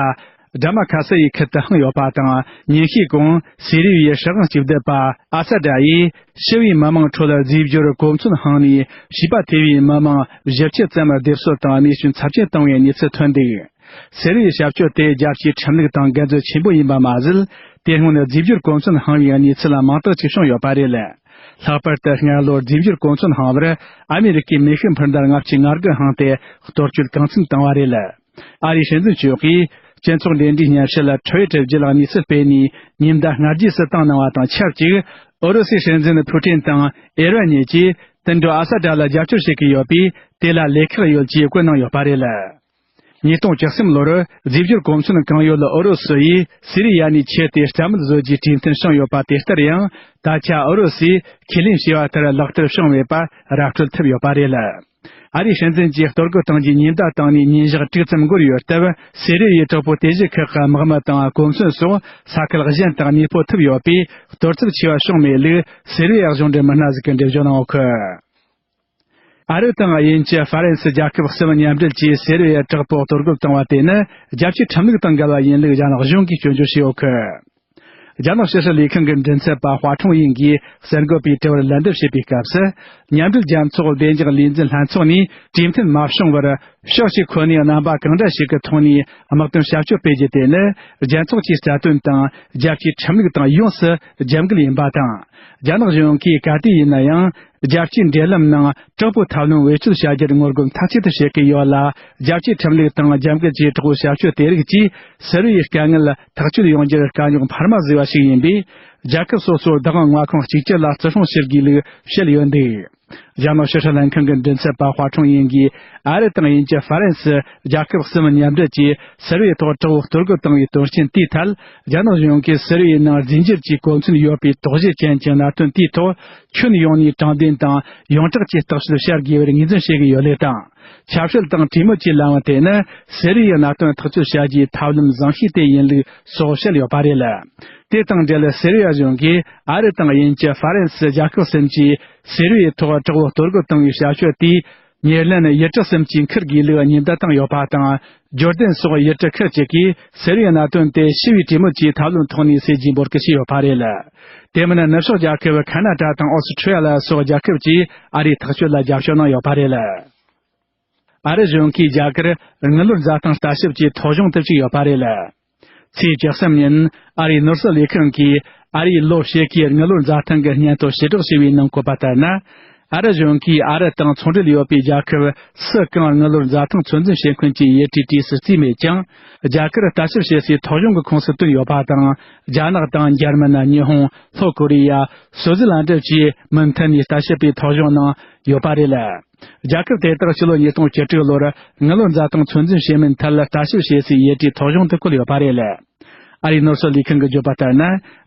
ཌ་མ་ཁ་སི་ཡི་ཁུལ་དུ་འཕངས་ཡོད་པ་དང་། ཉིན་ཤས་གོང་སི་རི་ཡའི་སྲིད་དབང་གཅིག་སྡུད་པ་ཨ་ས་ཏྲ་ཡིས་ཞི་བའི་མི་མང་ཁྲོད་རྫས་འགྱུར་གོ་མཚོན་འཕངས་ནས་བྱིས་པ་ཐེ་བའི་མི་མང་བཞི་བཅུ་ཙམ་སྡེབ་གསོད་དང་རྨས་སྐྱོན་ཚབས་ཆེན་བཏང་བའི་གནས་ཚུལ་ཐོན་འདུག་སི་རི་ཡའི་བྱ་སྤྱོད་དེ་རྒྱལ་སྤྱིའི་ཁྲིམས་ལུགས་དང་འགལ་འཛོལ་ཆེན་པོ་ཡིན་པ་མ་ཟད། དེ་སྔོན་རྫས་འགྱུར་གོ་མཚོན་འཕངས་པའི་གནས་ཚུལ་མང་དག་ཅིག་བྱུང་ཡོད་པ་རེད། ལྷག་པར་དུ་སྔ་ལོར་རྫས་འགྱུར་གོ་མཚོན་འཕངས་པར་ཨ་མེ་རི་ཀའི་མེ་ཤི་འཕུར་མདའ་ལྔ་བཅུ་ང་དགུ་འཕངས་ཏེ་གཏོར་སྐྱོན་གང་འཚམ་བཏང་བ་རེད། ཨ་རིའི་སྲིད་འཛིན་མཆོག་གིས་སྤྱི་ཚོགས་འབྲེལ་འདྲིས་སྙན་ཞུ་ལ་ཁྲི་ཝི་ཊར་བརྒྱུད་གནས་ཚུལ་སྤེལ་ནས། ཉེན་བརྡ་སྔ་རྗེས་སུ་བཏང་གནང་བ་དང་ཆབས་ཅིག་ཨུ་རུ་སུའི་སྲིད་འཛིན་ཕུ་ཊིན་དང་ཨེ་རན་གཉིས་ཀྱིས་དུད་འགྲོ་ཨ་ས་ཏྲ་ལ་རྒྱབ་སྐྱོར་བྱེད་ཀྱི་ཡོད་པས། དེ་ལ་ལས་ཁག་ཡོད་ཅེས་བཀོད་གནང་ཡོད་པ་རེད། ཉིས་སྟོང་བཅུ་གསུམ་ལོར་རྫས་འགྱུར་གོ་མཚོན་གང་ཡོད་ཨུ་རུ་སུ་ཡིས་སི་རི་ཡ་ནས་ཁྱེར་ཏེ་རྩ་མེད་བཟོ་རྒྱུའི་གྲོས་མཐུན་བྱུང་ཡོད་པ། དེ་ལྟར་ཡང་ད་ཆ་ཨུ་རུ་སུས་ཁས་ལེན་བྱས་པ་ལྟར་ལག་བསྟར་བྱུང་མེད་པ་ར་སྤྲོད་ཐུབ་ཡོད་པ་རེད། ཨ་རིའི་སྲིད་འཛིན་གྱིས་གཏོར་རྒོལ་གཏོང་རྒྱུའི་ཉེན་བརྡ་བཏང་ནས་ཉིན་ཞག་དྲུག་ཙམ་འགོར་ཡོད་སྟབས། སི་རི་ཡའི་དྲག་པོའི་དེ་གཞུང་ཁག་གི་དམག་མི་དང་གོ་མཚོན་སོགས་ས་ཁུལ་གཞན་དུ་གནས་སྤོ་ཐུབ་ཡོད་པས། གཏོར་ཚབས་ཆེ་བ་བྱུང་མེད་ལུགས་སི་རི་ཡའི་གཞུང་འབྲེལ་མི་སྣ་ཟིག་གིས་འགྲེལ་བརྗོད་གནང་ཡོད་ཁུལ། ཨ་རི་དང་དབྱིན་ཇི་ཧྥ་རན་སི་རྒྱལ་ཁབ་གསུམ་མཉམ་འབྲེལ་གྱིས་སི་རི་ཡའི་དྲག་པོ་གཏོར་རྒོལ་བཏང་བ་དེ་ནི་རྒྱལ་སྤྱིའི་ཁྲིམས་ལུགས་དང་འགལ་བ་ཡིན་ལུགས་གཞན་གཞུང་གིས་སྐྱོན་བརྗོད་བྱས་ཡོད་ཁུལ། རྒྱ་ནག་ཕྱི་སྲིད་ལས་ཁང་གི་མགྲིན་ཚབ་པ་ཧྭ་ཁྲུང་ཡིན་གྱིས་གསར་འགོད་པའི་དྲི་བར་ལན་འདེབས་བྱེད་པའི་སྐབས་སུ། མཉམ་འབྲེལ་རྒྱལ་ཚོགས་བདེ་འཇགས་ལས་འཛིན་ལྷན་ཚོགས་ནས་གྲོས་མཐུན་མ་བྱུང་བར། ཕྱོགས་གཅིག་ཁོ་ནས་རྣམ་པ་གང་འདྲ་ཞིག་གི་ཐོག་ནས་དམག་དོན་བྱ་སྤྱོད་སྤེལ་རྒྱུ་དེ་ནི། རྒྱལ་ཚོགས་ཀྱི་རྩ་དོན་དང་རྒྱལ་སྤྱིའི་ཁྲིམས་ལུགས་དང་ཡོངས་སུ་རྒྱབ་འགལ་ཡིན་པ་དང་། རྒྱ་ནག་གཞུང་གིས་ག་དུས་ཡིན་ན་ཡང་། རྒྱལ་སྤྱིའི་འབྲེལ་ལམ་ནང་། དྲག་པོའི་ཐབས་ལམ་བེད་སྤྱོད་བྱ་རྒྱུར་ངོ་རྒོལ་མཐའ་གཅིག་ཏུ་བྱེད་ཀྱི་ཡོད་ལ། རྒྱལ་སྤྱིའི་ཁྲིམས་ལུགས་དང་རྒྱབ་འགལ་གྱི་དྲག་པོའི་བྱ་སྤྱོད་དེ་རིགས་ཀྱིས། སི་རི་ཡའི་དཀའ་ངལ་ཐག་གཅོད་ཡོང་རྒྱུར་དཀའ་རྙོག་འཕར་མ་བཟོས་པ་ཞིག་ཡིན་པས། རྒྱལ་ཁབ་སོ་སོར་བདག་དབང་མངའ་ཁོངས་གཅིག་གྱུར་ལ་བརྩི་སྲུང་བྱེད་དགོས་ལུགས་བཤད་ཡོད་འདུག་རྒྱ་ནག་ཕྱི་སྲིད་ལྷན་ཁང་གི་མགྲིན་ཚབ་པ་ཧྭ་ཁྲུང་ཡིན་གྱིས། ཨ་རི་དང་དབྱིན་ཇི། ཧྥ་རན་སི། རྒྱལ་ཁབ་གསུམ་མཉམ་འབྲེལ་གྱིས་སི་རི་ཡའི་ཐོག་དྲག་པོ་གཏོར་རྒོལ་བཏང་བའི་དོན་རྐྱེན་དེའི་ཐད། རྒྱ་ནག་གཞུང་གིས་སི་རི་ཡའི་ནང་རྫས་འགྱུར་གྱི་གོ་མཚོན་ཡོད་པའི་དོགས་གཞི་ཅན་གྱི་གནད་དོན་དེའི་ཐོག་ཁྱོན་ཡོངས་ནས་དྲང་བདེན་དང་ཡོངས་གྲགས་ཀྱིས་བརྟག་དཔྱད་བྱ་དགོས་པར་ངོས་འཛིན་བྱེད་ཀྱི་ཡོད་ལུགས་དང་། ཆབ་སྲིད་དང་གྲོས་མོལ་གྱི་ལམ་དེ་ནི་སི་རི་ཡའི་གནད་དོན་ཐག་གཅོད་བྱ་རྒྱུའི་ཐབས་ལམ་བཟང་ཤོས་དེ་ཡིན་ལུགས་སོགས་བཤད་ཡོད་པ་རེད། དེ་དང་འབྲེལ་སི་རི་ཡ་གཞུང་གིས་ཨ་རི་དང་དབྱིན་ཇི། ཧྥ་རན་སི་རྒྱལ་ཁབ་གསུམ་གྱིས་སི་རི་ཡའི་ཐོག་དྲག་པོ་གཏོར་རྒོལ་བཏང་བའི་བྱ་སྤྱོད་དེས། ཉེར་ལེན་ཡུལ་གྲུ་གསུམ་གྱིས་འཁུར་དགོས་ལུགས་ཉེན་བརྡ་བཏང་ཡོད་པ་དང་། ཇོར་ཌན་སོགས་ཡུལ་གྲུ་ཁག་ཅིག་གིས་སི་རི་ཡའི་གནད་དོན་དེ་ཞི་བའི་གྲོས་མོལ་གྱི་ཐབས་ལམ་ཐོག་ནས་སེལ་རྒྱུའི་འབོད་སྐུལ་བྱས་ཡོད་པ་རེད། དེ་མིན་ནུབ་ཕྱོགས་རྒྱལ་ཁབ་ཁ་ན་ཌ་དང་ཨོ་སི་ཁྲི་ཡ་ལ་སོགས་རྒྱལ་ཁབ་ཀྱིས་ཨ་རིའི་ཐག་གཅོད་ལ་རྒྱབ་སྐྱོར་གནང་ཡོད་པ་རེད། ཨ་རི་གཞུང་གིས་རྒྱ་གར་དངུལ་ལོར་འཛའ་ཐང་ལྟ་ཞིབ་ཀྱི་ཐོ་གཞུང་དུ་བཅུག་ཡོད་པ་རེད། ཚེས་བཅུ་གསུམ་ཉིན་ཨ་རིའི་ནོར་སྲིད་ལས་ཁང་གིས་ཨ་རིའི་ལོ་ཕྱེད་ཀའི་དངུལ་ལོར་འཛའ་ཐང་གི་སྙན་ཐོ་ཞེ་དྲག་ཞུ་བའི་ནང་བཀོད་པ་ལྟར་ན། ཨ་རི་གཞུང་གིས་ཨ་རི་དང་ཚོང་འབྲེལ་ཡོད་པའི་རྒྱལ་ཁབ་སུ་གང་དངུལ་ལོར་འཛའ་ཐང་ཚོད་འཛིན་བྱེད་མཁན་གྱི་ཡུལ་གྲུའི་གྲས་སུ་བརྩིས་མེད་ཀྱང་། རྒྱ་གར་ལྟ་ཞིབ་བྱེད་སའི་ཐོ་གཞུང་གི་ཁོངས་སུ་བཏོན་ཡོད་པ་དང་། རྒྱ་ནག་དང་འཇར་མན། ཉི་ཧོང་། ལྷོ་ཀོ་རི་ཡ། སུའུ་ཛི་ལན་ཌ་བཅས་མུ་མཐུད་ནས་ལྟ་ཞིབ་པའི་ཐོ་གཞུང་ནང་ཡོད་པ་རེད། རྒྱལ་ཁབ་དེ་དག་ཕྱི་ལོ་ཉིས་སྟོང་བཅུ་དྲུག་ལོར་དངུལ་ལོར་འཛའ་ཐང་ཚོད་འཛིན་བྱེད་མིན་ཐད་ལ་ལྟ་ཞིབ་བྱེད་སའི་ཡུལ་གྲུའི་ཐོ་གཞུང་དུ་བཀོད་ཡོད་པ་རེད། ཨ་རིའི་ནོར་སྲིད་ལས་ཁང་གིས་བརྗོད་པ་ལྟར་ན།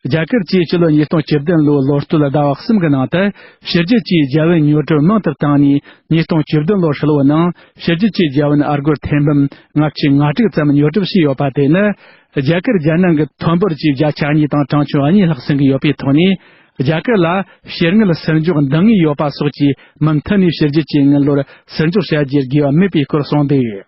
རྒྱ་གར་གྱིས་ཕྱི་ལོ་ཉིས་སྟོང་བཅུ་བདུན་ལོའི་ལོ་སྟོད་ཟླ་བ་གསུམ་གྱི་ནང་དུ་ཕྱི་རྒྱལ་གྱི་རྒྱལ་བུན་ཉོ་སྒྲུབ་མང་དུ་བཏང་ནས། ཉིས་སྟོང་བཅུ་བདུན་ལོ་ཧྲིལ་བོའི་ནང་ཕྱི་རྒྱལ་གྱི་རྒྱལ་བུན་ཨ་སྒོར་ཐེར་འབུམ་ལྔ་བཅུ་ང་དྲུག་ཙམ་ཉོ་སྒྲུབ་བྱས་ཡོད་པ་དེ་ནི། རྒྱ་གར་རྒྱལ་ནང་གི་ཐོན་འབོར་གྱི་བརྒྱ་ཆ་གཉིས་དང་གྲངས་ཆུང་གཉིས་ལྷག་ཟིན་གྱི་ཡོད་པའི་ཐོག་ནས། རྒྱ་གར་ལ་ཕྱིར་དངུལ་ཟུར་འཇོག་འདང་ངེས་ཡོད་པ་སོགས་ཀྱིས་མུ་མཐུད་ནས་ཕྱི་རྒྱལ་གྱི་དངུལ་ལོར་ཟུར་འཇོག་བྱ་རྒྱུའི་དགོས་པ་མེད་པའི་སྐོར་གསུངས་འདུག་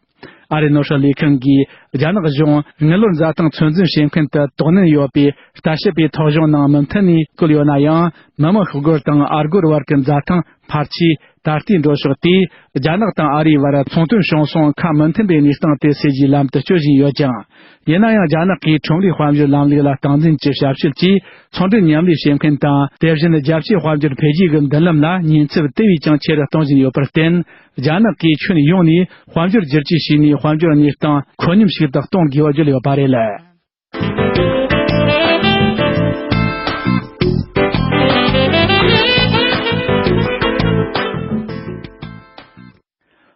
ཨ་རིའི་ནོར་སྲིད་ལས་ཁང་གིས་རྒྱ་ནག་གཞུང་དངུལ་ལོར་འཛའ་ཐང་ཚོད་འཛིན་བྱེད་མཁན་དུ་དོ་ནན་ཡོད་པའི་ལྟ་ཞིབ་པའི་ཐོ་གཞུང་ནང་མུ་མཐུད་ནས་བཀོད་ཡོད་ན་ཡང་། མི་དམངས་ཤོག་སྒོར་དང་ཨ་སྒོར་བར་གྱི་འཛའ་ཐང་འཕར་ཆས་ད་ལྟའི་འགྲོ་ཕྱོགས་དེས་རྒྱ་ནག་དང་ཨ་རིའི་བར་ཚོང་དོན་བྱུང་སོང་ཁ་མི་མཐུན་པའི་གནས་སྟངས་དེ་སེལ་རྒྱུའི་ལམ་དུ་སྐྱོད་བཞིན་ཡོད་ཀྱང་། ཡིན་ན་ཡང་རྒྱ་ནག་གིས་ཁྲོམ་རའི་དཔལ་འབྱོར་ལམ་ལུགས་ལ་སྟངས་འཛིན་གྱི་ཞབས་ཞུ་བཅས་ཚོང་འབྲེལ་མཉམ་ལས་བྱེད་མཁན་དང་། དེ་བཞིན་རྒྱལ་སྤྱིའི་དཔལ་འབྱོར་འཕེལ་རྒྱས་ཀྱི་མདུན་ལམ་ལ་ཉེན་ཚབས་དེ་བས་ཀྱང་ཆེ་རུ་གཏོང་བཞིན་ཡོད་པར་བརྟེན། རྒྱ་ནག་གིས་ཁྱོན་ཡོངས་ནས་དཔལ་འབྱོར་བསྒྱུར་བཅོས་བྱས་ནས་དཔལ་འབྱོར་གནས་སྟངས་ཁོད་སྙོམས་ཤིག་ཏུ་གཏོང་དགོས་པ་བརྗོད་ཡོད་པ་རེད།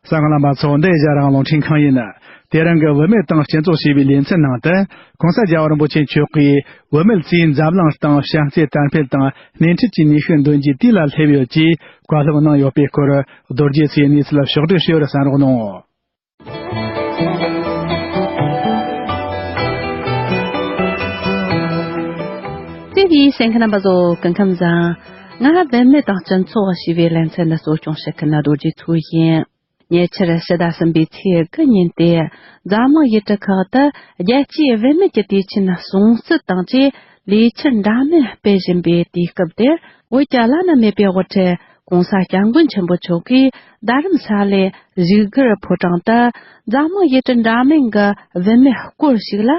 གསན་མཁན་རྣམ་པ་ཚོ། འདི་ཨེ་ཤ་ཡ་རང་དབང་རླུང་འཕྲིན་ཁང་ཡིན། དེ་རིང་གི་བུད་མེད་དང་སྤྱི་ཚོགས་ཞེས་པའི་ལེ་ཚན་ནང་དུ། ྋགོང་ས་རྒྱལ་བ་རིན་པོ་ཆེ་མཆོག་གིས་བུད་མེད་ཚོས་འཛམ་གླིང་སྟེང་བྱམས་བརྩེ་དར་འཕེལ་དང་སྣེ་ཁྲིད་ཀྱི་ནུས་ཤུགས་འདོན་རྒྱུའི་དུས་ལ་སླེབས་ཡོད་ཅེས་བཀའ་སློབ་གནང་ཡོད་པའི་སྐོར། རྡོ་རྗེ་ཚེ་གནས་ཚུལ་ཕྱོགས་བསྒྲིགས་ཞུས་པར་གསན་རོགས་གནང་། དེ་བཞིན་གསན་མཁན་རྣམ་པ་ཚོ་སྐུ་ཁམས་བཟང་། ང་བུད་མེད་དང་སྤྱི་ཚོགས་ཞེས་པའི་ལེ་ཚན་འདི་གཙོ་སྐྱོང་བྱེད་མཁན་རྡོ་རྗེ་མཚོ་ཡིན། ཉེ་ཆར་ཕྱི་ཟླ་གསུམ་པའི་ཚེས་དགུ་ཉིན་ཏེ། འཛམ་གླིང་ཡུལ་གྲུ་ཁག་ཏུ་རྒྱལ་སྤྱིའི་བུད་མེད་ཀྱི་དུས་ཆེན་སྲུང་བརྩི་དང་བཅས་ལས་འཆར་འདྲ་མིན་སྤེལ་བཞིན་པའི་དུས་སྐབས་དེར། བོད་ཀྱི་བླ་ན་མེད་པའི་དབུ་ཁྲིད་ྋགོང་ས་སྐྱབས་མགོན་ཆེན་པོ་མཆོག་གིས་རྡ་རམ་ས་ལའི་བཞུགས་སྒར་ཕོ་བྲང་དུ། འཛམ་གླིང་ཡུལ་གྲུ་འདྲ་མིན་གྱི་བུད་མེད་སྐོར་ཞིག་ལ།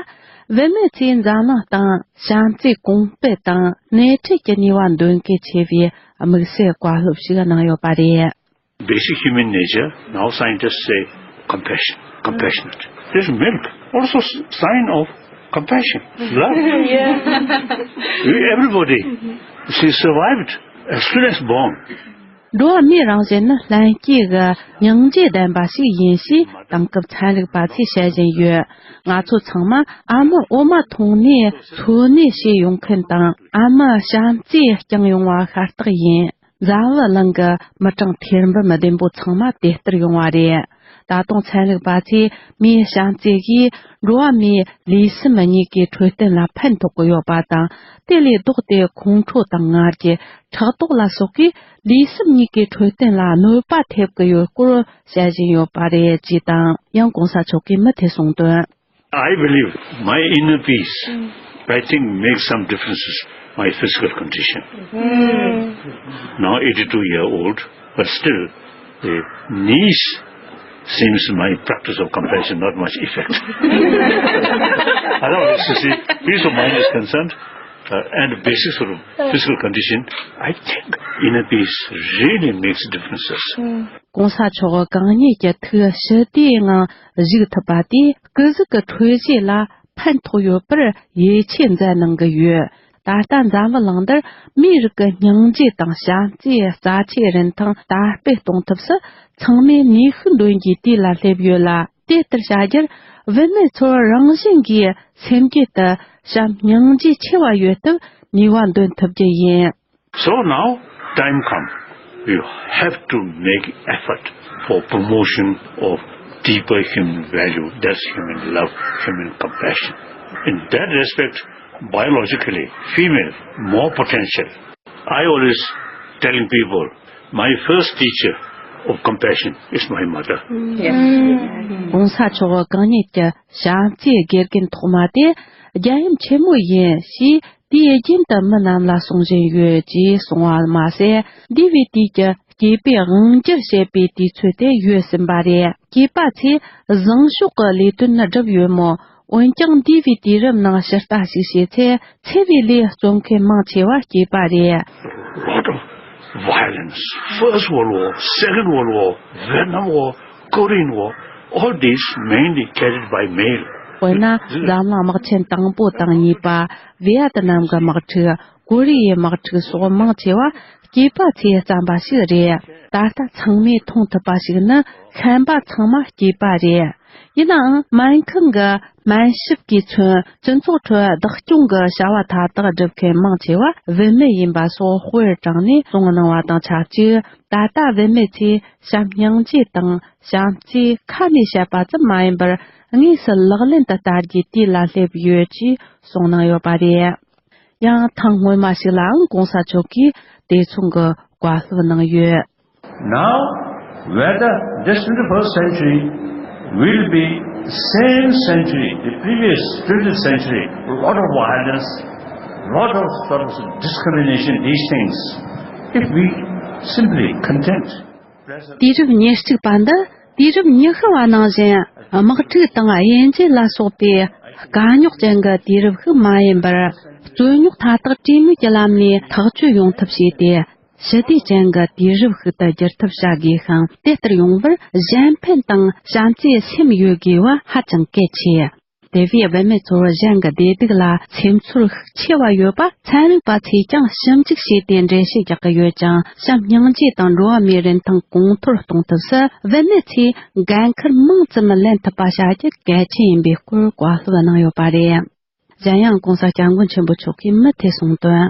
བུད་མེད་ཚོས་འཛམ་གླིང་སྟེང་བྱམས་བརྩེ་གོང་སྤེལ་དང་སྣེ་ཁྲིད་ཀྱི་ནུས་པ་འདོན་གལ་ཆེ་བའི་དམིགས་བསལ་བཀའ་སློབ་ཞིག་གནང་ཡོད་པ་རེད། Basic human nature, now scientists say compassion, compassionate. This milk, also s- sign of compassion, love. Yeah. We, everybody, she survived as soon as born. འགྲོ་བ་མིའི་རང་བཞིན་ནི་ལྷན་སྐྱེས་ཀྱི་སྙིང་རྗེ་ལྡན་པ་ཞིག་ཡིན་ཞེས་དེང་སྐབས་ཚན་རིག་པ་ཚོས་བཤད་བཞིན་ཡོད། ང་ཚོ་ཚང་མ་ཨ་མའི་འོ་མ་འཐུང་ནས་འཚོ་གནས་བྱས་ཡོང་མཁན་དང་། ཨ་མའི་བྱམས་བརྩེས་བསྐྱངས་ཡོང་བ་ཤ་སྟག་ཡིན། འཛམ་བུ་གླིང་གི་མི་གྲངས་ཐེར་འབུམ་བདུན་པོ་ཚང་མ་དེ་ལྟར་ཡོང་བ་རེད། ད་དུང་ཚན་རིག་པ་ཚོས་མིའི་བྱམས་བརྩེ་གིས་འགྲོ་བ་མིའི་ལུས་སེམས་གཉིས་ཀའི་འཕྲོད་བསྟེན་ལ་ཕན་ཐོགས་ཀྱི་ཡོད་པ་དང་། དེ་ལས་ལྡོག་སྟེ་ཁོང་ཁྲོ་དང་ང་རྒྱལ། ཕྲག་དོག་ལ་སོགས་ཀྱིས་ལུས་སེམས་གཉིས་ཀའི་འཕྲོད་བསྟེན་ལ་གནོད་པ་ཐེབས་ཀྱི་ཡོད་སྐོར་བཤད་བཞིན་ཡོད་པ་རེད་ཅེས་དང་། ཡང་ྋགོང་ས་མཆོག་གིས་མུ་མཐུད་གསུངས་དོན། I believe my inner peace I think makes some differences my physical condition. Now eighty-two year old, but still the knees seems my practice of compassion not much effect. Otherwise, you see, peace of mind is concerned, uh, and basics of physical condition, I think inner peace really makes differences. ༧གོང་ས་མཆོག་གང་ཉིད་ཀྱི་ཐུགས་ཞི་བདེའི་ངང་བཞུགས་ཐུབ་པ་དེ་སྐུ་གཟུགས་ཀྱི་འཕྲོད་བཞེས་ལ་ཕན་ཐོགས་ཡོད་པར་ཡིད་ཆེས་མཛད་གནང་གི་ཡོད། ད་ལྟ་འཛམ་བུ་གླིང་འདིར་མིའི་རིགས་ཀྱི་སྙིང་རྗེ་དང་བྱམས་བརྩེའི་རྩ་ཆེའི་རིན་ཐང་དར་སྤེལ་གཏོང་ཐབས་སུ་ཚང་མས་ནུས་ཤུགས་འདོན་རྒྱུའི་དུས་ལ་སླེབས་ཡོད་ལ། དེ་ལྟར་བྱ་རྒྱུར་བུད་མེད་ཚོར་རང་བཞིན་གྱིས་སེམས་རྒྱུད་དུ་བྱམས་སྙིང་རྗེ་ཆེ་བ་ཡོད་སྟབས་ནུས་པ་འདོན་ཐུབ་རྒྱུ་ཡིན། So now time come, you have to make effort for promotion of deeper human value, that's human love, human compassion. In that respect, biologically, female, more potential. I always telling people, my first teacher of compassion is my mother. ༧གོང་ས་མཆོག་གང་ཉིད་ཀྱི་བྱམས་བརྩེའི་དགེ་རྒན་ཐོག་མ་དེ་རྒྱལ་ཡུམ་ཆེན་མོ་ཡིན་ཞེས་དུས་རྒྱུན་དུ་མི་རྣམས་ལ་གསུང་བཞིན་ཡོད་ཅེས་གསུང་བ་མ་ཟད། འདས་པའི་དུས་ཀྱི་སྐྱེས་པའི་དབང་སྒྱུར་བྱེད་པའི་དུས་ཚོད་དེ་ཡོལ་ཟིན་པ་རེད། སྐྱེས་པ་ཚོས་བཟང་ཕྱོགས་ཀྱི་ལས་དོན་བསྒྲུབས་ཡོད་མོད། འོན་ཀྱང་འདས་པའི་དུས་རབས་ནང་ཕྱིར་ལྟ་ཞིག་བྱས་ཚེ། འཚེ་བའི་ལས་རྩོམ་མཁན་མང་ཆེ་བ་སྐྱེས་པ་རེད། Lot of violence. First World War, Second World War, Vietnam War, Korean War, all these mainly carried by male. དཔེར་ན། འཛམ་གླིང་དམག་ཆེན་དང་པོ་དང་གཉིས་པ། བི་ཡ་ཏི་ནམ་གྱི་དམག་འཁྲུག་ཀོ་རི་ཡའི་དམག་འཁྲུག་སོགས་མང་ཆེ་བ་སྐྱེས་པ་ཚོས་བརྩམས་པ་ཞིག་རེད། ད་ལྟ་ཚང་མས་མཐོང་ཐུབ་པ་ཞིག་ནི་ཤན་པ་ཚང་མ་སྐྱེས་པ་རེད། ཡིན་ནའང་སྨན་ཁང་གི་སྨན་ཞབས་ཀྱིས་མཚོན་སྤྱི་ཚོགས་ཁྲོད་བདག་སྐྱོང་གི་བྱ་བ་མཐའ་དག་སྒྲུབ་མཁན་མང་ཆེ་བ་བུད་མེད་ཡིན་པ་སོགས་དཔེར་དྲངས་ནས་གསུངས་གནང་བ་དང་ཆབས་ཅིག་ད་ལྟ་བུད་མེད་ཚོས་བྱམས་སྙིང་རྗེ་དང་བྱམས་བརྩེ་ཁ་ནས་བཤད་པ་ཙམ་མ་ཡིན་པར་དངོས་སུ་ལག་ལེན་དུ་བསྟར་རྒྱུའི་དུས་ལ་སླེབས་ཡོད་ཅེས་གསུངས་གནང་ཡོད་པ་རེད། ཡང་ཐེངས་སྔོན་མ་ཞིག་ལའང་གོང་ས་མཆོག་གིས་དེ་མཚུངས་ཀྱི་བཀའ་སློབ་གནང་ཡོད། Now, whether this twenty-first century will be same century, the previous twentieth century, a lot of violence, lot of sort of discrimination, these things, if we simply content. དུས་རབས་ཉེར་གཅིག་པ་འདི་དུས་རབས་ཉི་ཤུ་བ་ནང་བཞིན་དམག་འཁྲུག་དང་དབྱེ་འབྱེད་ལ་སོགས་པའི་དཀའ་རྙོག་ཅན་གྱི་དུས་རབས་ཤིག་མ་ཡིན་པར། རྩོད་རྙོག་མཐའ་དག་གྲོས་མོལ་གྱི་ལམ་ནས་ཐག་གཅོད་ཡོང་ཐབས་བྱས་ཏེ། ཞི་བདེ་ཅན་གྱི་དུས་རབས་ཤིག་ཏུ་འགྱུར་ཐབས་བྱ་དགོས་ཤིང་། དེ་ལྟར་ཡོང་བར་གཞན་ཕན་དང་བྱམས་བརྩེའི་སེམས་ཡོད་དགོས་པ་ཧ་ཅང་གལ་ཆེ། དེ་བས་བུད་མེད་ཚོར་གཞན་གྱི་བདེ་སྡུག་ལ་སེམས་ཚོར་ཤུགས་ཆེ་བ་ཡོད་པ་ཚན་རིག་པ་ཚོས་ཀྱང་ཞིབ་འཇུག་བྱས་ཏེ་འགྲེལ་བཤད་རྒྱག་གི་ཡོད་ཅིང་། བྱམས་སྙིང་རྗེ་དང་འགྲོ་བ་མིའི་རིན་ཐང་གོང་མཐོར་གཏོང་ཐབས་སུ་བུད་མེད་ཚོས་འགན་འཁུར་མང་ཙམ་ལེན་ཐུབ་པ་བྱ་རྒྱུ་གལ་ཆེན་ཡིན་པའི་སྐོར་བཀའ་སློབ་གནང་ཡོད་པ་རེད། གཞན་ཡང་༧གོང་ས་༧སྐྱབས་མགོན་ཆེན་པོ་མཆོག་གིས་མུ་མཐུད་གསུངས་དོན།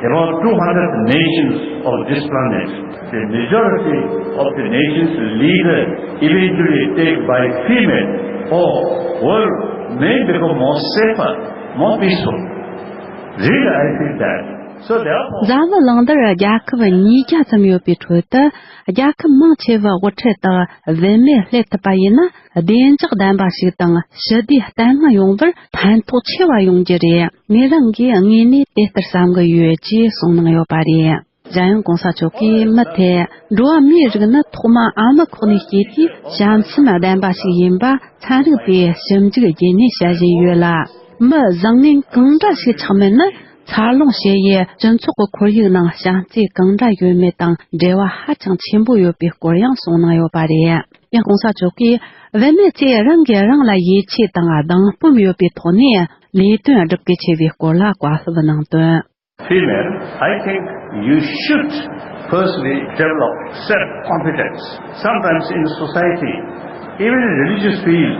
There are two hundred nations of this planet. The majority of the nations leader eventually take by female or world may become more safer, more peaceful. Really, I feel that. So therefore, འཛམ་བུ་གླིང་འདིར་རྒྱལ་ཁབ་ཉིས་བརྒྱ་ཙམ་ཡོད་པའི་ཁྲོད་དུ། རྒྱལ་ཁབ་མང་ཆེ་བའི་དབུ་ཁྲིད་དག་བུད་མེད་སླེབས་ཐུབ་པ་ཡིན་ན། བདེ་འཇགས་ལྡན་པ་ཞིག་དང་ཞི་བདེ་བརྟན་ལྷིང་ཡོང་བར་ཕན་ཐོགས་ཆེ་བ་ཡོང་རྒྱུ་རེད། ངེད་རང་གིས་དངོས་གནས་དེ་ལྟར་བསམ་གྱི་ཡོད་ཅེས་གསུངས་གནང་ཡོད་པ་རེད། གཞན་ཡང་༧གོང་ས་མཆོག་གིས་མུ་མཐུད། འགྲོ་བ་མིའི་རིགས་ནི་ཐོག་མ་ཨ་མའི་ཁོག་ནས་སྐྱེས་དུས་བྱམས་སེམས་ལྡན་པ་ཞིག་ཡིན་པ་ཚན་རིག་པས་ཞིབ་འཇུག་བརྒྱུད་ནས་བཤད་བཞིན་ཡོད་ལ། མི་བཟང་ངན་གང་འདྲ་ཞིག་ཆགས་མིན་ནི། འཚར་ལོངས་བྱེད་ཡུལ་སྤྱི་ཚོགས་ཀྱི་ཁོར་ཡུག་ནང་བྱམས་བརྩེ་གང་འདྲ་ཡོད་མེད་དང་འབྲེལ་བ་ཧ་ཅང་ཆེན་པོ་ཡོད་པའི་སྐོར་ཡང་གསུངས་གནང་ཡོད་པ་རེད། ཡང་༧གོང་ས་མཆོག་གིས་བུད་མེད་ཚོས་རང་གིས་རང་ལ་ཡིད་ཆེས་དང་སྡང་སྤོབས་ཡོད་པའི་ཐོག་ནས་ལས་དོན་བསྒྲུབ་གལ་ཆེ་བའི་སྐོར་ལ་བཀའ་སློབ་གནང་དོན། Female, I think you should firstly develop self-confidence. Sometimes in society, even in religious field,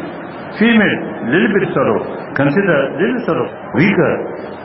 female little bit sort of consider little sort of weaker.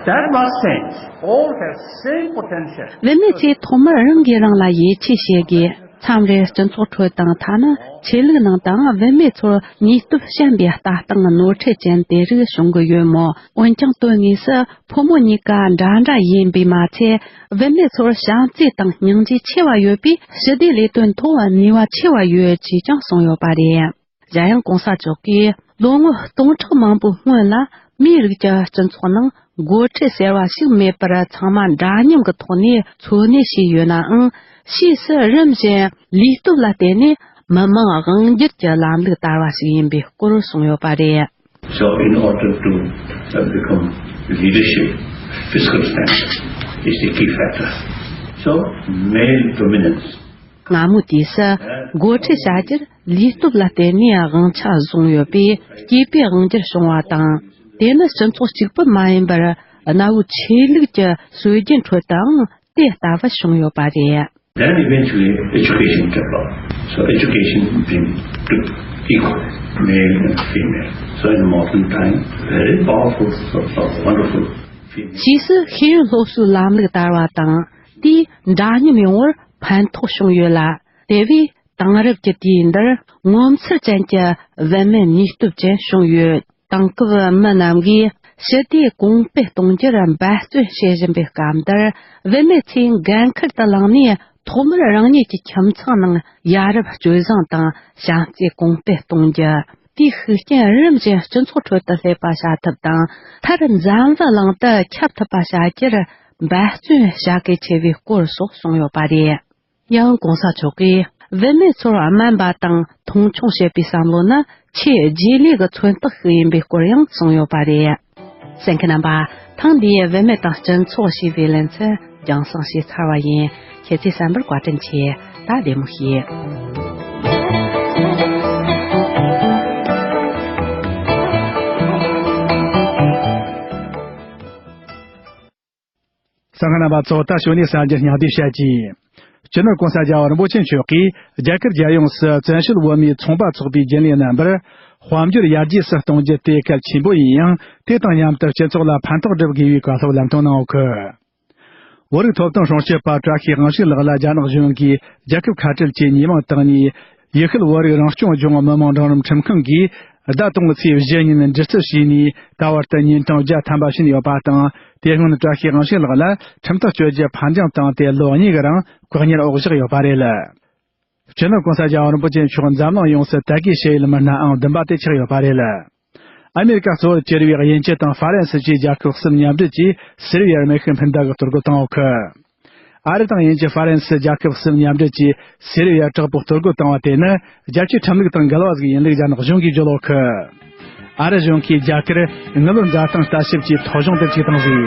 That must change. All have same potential. བུད་མེད་ཚོས་ཐོག་མར་རང་གིས་རང་ལ་ཡིད་ཆེས་བྱེད་དགོས། མཚམས་རེར་སྤྱི་ཚོགས་ཁྲོད་དང་ཐ་ན་ཆོས་ལུགས་ནང་དུའང་བུད་མེད་ཚོར་ནུས་སྟོབས་ཞན་པའི་ལྟ་སྟངས་ནོར་འཁྲུལ་ཅན་དེ་རིགས་བྱུང་གི་ཡོད་མོད། འོན་ཀྱང་དོན་དངོས་སུ་ཕོ་མོ་གཉིས་ཀ་འདྲ་འདྲ་ཡིན་པས་མ་ཚད། བུད་མེད་ཚོར་བྱམས་བརྩེ་དང་སྙིང་རྗེ་ཆེ་བ་ཡོད་པས་ཞི་བདེའི་ལས་དོན་ཐོག་ནུས་པ་ཆེ་བ་ཡོད་ཅེས་ཀྱང་གསུངས་ཡོད་པ་རེད། གཞན་ཡང་༧གོང་ས་མཆོག་གིས་ལོ་ངོ་སྟོང་ཕྲག་མང་པོའི་སྔོན་ལ་ མིའི་རིགས་ཀྱི་སྤྱི་ཚོགས་ནང་འགོ་ཁྲིད་ཟེར་བ་ཞིག་མེད་པར་ཚང་མ་འདྲ་མཉམ་གྱི་ཐོག་ནས་འཚོ་གནས་བྱས་ཡོད་ནའང་། ཕྱིས་སུ་རིམ་བཞིན་ལུས་སྟོབས་ལ་བརྟེན་ནས་མི་དམངས་དབང་སྒྱུར་གྱི་ལམ་ལུགས་དར་བ་ཞིག་ཡིན་པའི་སྐོར་གསུངས་ཡོད་པ་རེད། So in order to uh, become leadership, fiscal standard is the key factor. So male dominance. སྔ་མོའི་དུས་སུ་འགོ་ཁྲིད་བྱ་རྒྱུར་ལུས་སྟོབས་ལ་བརྟེན་ནས་དབང་ཆ་བཟུང་ཡོད་པས། སྐྱེས་པའི་དབང་སྒྱུར་བྱུང་བ་དང་། དེ་ནི་སྤྱི་ཚོགས་གཅིག་པུ་མ་ཡིན་པར་གནའ་བོའི་ཆོས་ལུགས་ཀྱི་སྲོལ་རྒྱུན་ཁྲོད་དུའང་དེ་ལྟ་བུ་བྱུང་ཡོད་པ་རེད། Then eventually education developed. So education being took equal, male and female. So in modern time, very powerful, so, so wonderful female. ཕྱིས་སུ་ཤེས་ཡོན་སློབ་གསོའི་ལམ་ལུགས་དར་བ་དང་། དེས་འདྲ་མཉམ་ཡོང་བར་ཕན་ཐོགས་བྱུང་ཡོད་ལ། དེ་བས་དེང་རབས་ཀྱི་དུས་འདིར་ངོ་མཚར་ཅན་གྱི་བུད་མེད་ནུས་སྟོབས་ཅན་བྱུང་ཡོད། དེང་སྐབས་མི་རྣམས་ཀྱིས་ཞི་བདེ་གོང་སྤེལ་གཏོང་རྒྱུར་འབད་བརྩོན་བྱེད་བཞིན་པའི་སྐབས་འདིར། བུད་མེད་ཚོས་འགན་འཁུར་དུ་བླངས་ནས་ཐོག་མར་རང་ཉིད་ཀྱི་ཁྱིམ་ཚང་ནང་ཡ་རབས་སྤྱོད་བཟང་དང་བྱམས་བརྩེ་གོང་སྤེལ་གཏོང་རྒྱུ། དེའི་ཤུགས་རྐྱེན་རིམ་བཞིན་སྤྱི་ཚོགས་ཁྲོད་དུ་སླེབས་པ་བྱ་ཐབས་དང་། མཐར་འཛམ་བུ་གླིང་དུ་ཁྱབ་ཐུབ་པ་བྱ་རྒྱུར་འབད་བརྩོན་བྱ་གལ་ཆེ་བའི་སྐོར་སོགས་གསུངས་ཡོད་པ་རེད། ཡང་གོང་ས་མཆོག་གིས་བུད་མེད་ཚོར་སྨན་པ་དང་མཐོང་ཆུང་བྱེད་པའི་བསམ་བློ་ནི་ཆེས་རྗེས་ལུས་ཀྱི་མཚོན་རྟགས་ཤིག་ཡིན་པའི་སྐོར་ཡང་གསུངས་ཡོད་པ་རེད། གསན་མཁན་རྣམ་པ། ཐེངས་འདིའི་བུད་མེད་དང་སྤྱི་ཚོགས་ཞེས་པའི་ལེ་ཚན་རྒྱང་སྲིང་བྱས་ཚར་བ་ཡིན། ཁྱེད་ཚོས་གསན་པར་བཀའ་དྲིན་ཆེ། ད་བདེ་མོ་བྱོས། གསན་མཁན་རྣམ་པ་ཚོ། ད་ཞུ་ནས་གསར་འགྱུར་སྙིང་བསྡུས་བཤད་ཀྱི། སྤྱི་ནོར་༸གོང་ས་༸རྒྱལ་བ་རིན་པོ་ཆེ་མཆོག་གིས་རྒྱ་གར་རྒྱལ་ཡོངས་སུ་བཙན་བྱོལ་བོད་མིའི་ཚོང་པ་ཚོགས་པའི་རྒྱུན་ལས་རྣམ་པར་དཔལ་འབྱོར་ཡར་རྒྱས་སུ་གཏོང་རྒྱུ་དེ་གལ་ཆེན་པོ་ཡིན་ཡང་། དེ་དང་མཉམ་དུ་སྤྱི་ཚོགས་ལ་ཕན་ཐོགས་སྒྲུབ་དགོས་པའི་བཀའ་སློབ་ལམ་སྟོན་གནང་ཡོད་གི། བོད་རིགས་ཐོབ་ཐང་སྲུང་སྐྱོབ་པ་བཀྲ་ཤིས་དབང་ཕྱུག་ལགས་ལ་རྒྱ་ནག་གཞུང་གིས་རྒྱལ་ཁབ་ཁ་བྲལ་གྱི་ཉེས་མིང་བཏགས་ནས། ཡུལ་ཤུལ་བོད་རིགས་རང་སྐྱོང་ལྗོངས་མི་དམངས་འབྲིང་རིམ་ཁྲིམས་ཁང་གིས་ཟླ་དང་པོའི་ཚེས་བཞི་ཉིན་འདྲི་རྩད་བྱས་ནས། ད་བར་དུ་ཉིན་གྲངས་བརྒྱ་ཐམ་པ་ཕྱིན་ཡོད་པ་དང་། དེ་སྔོན་བཀྲ་ཤིས་དབང་ཕྱུག་ལགས་ལ་ཁྲིམས་ཐག་གཅོད་རྒྱུ་ཕར་འགྱངས་བཏང་སྟེ། ལོ་གཉིས་ཀྱི་རིང་བཀག་ཉར་འོག་བཞག་ཡོད་པ་རེད། སྤྱི་ནོར་༸གོང་ས་༸རྒྱལ་བ་རིན་པོ་ཆེ་མཆོག་འཛམ་གླིང་ཡོངས་སུ་དད་གུས་ཞུ་ཡུལ་མི་སྣའང་བདུན་པ་དེ་ཆགས་ཡོད་པ་རེད། ཨ་མེ་རི་ཀ་གཙོ་བོར་གྱུར་བའི་དབྱིན་ཇི་དང་ཧྥ་རན་སི་བཅས་རྒྱལ་ཁབ་གསུམ་མཉམ་འབྲེལ་གྱིས་སེར་བའི་རྨེག་ཤུལ་སྤུན་ཟླ་གི་གཏོར་རྒོལ་བཏང་ཡོད་གི། ཨ་རི་དང་དབྱིན་ཇི་ཧྥ་རན་སི་རྒྱལ་ཁབ་གསུམ་མཉམ་འབྲེལ་གྱིས་སེར་བའི་བྲག་ཕུག་གཏོར་རྒོལ་བཏང་བ་དེ་ནི། རྒྱལ་སྤྱིའི་ཁྲིམས་ལུགས་དང་འགལ་བ་ཟིག་ཡིན་ལུགས་རྒྱ་ནག་གཞུང་གིས་བརྗོད་ཡོད་གི། ཨ་རི་གཞུང་གིས་རྒྱ་གར་དངུལ་ལོར་འཛའ་ཐང་ལྟ་ཞིབ་ཀྱི་ཐོ་གཞུང་དུ་བཅུག་བཏང་ཟིག།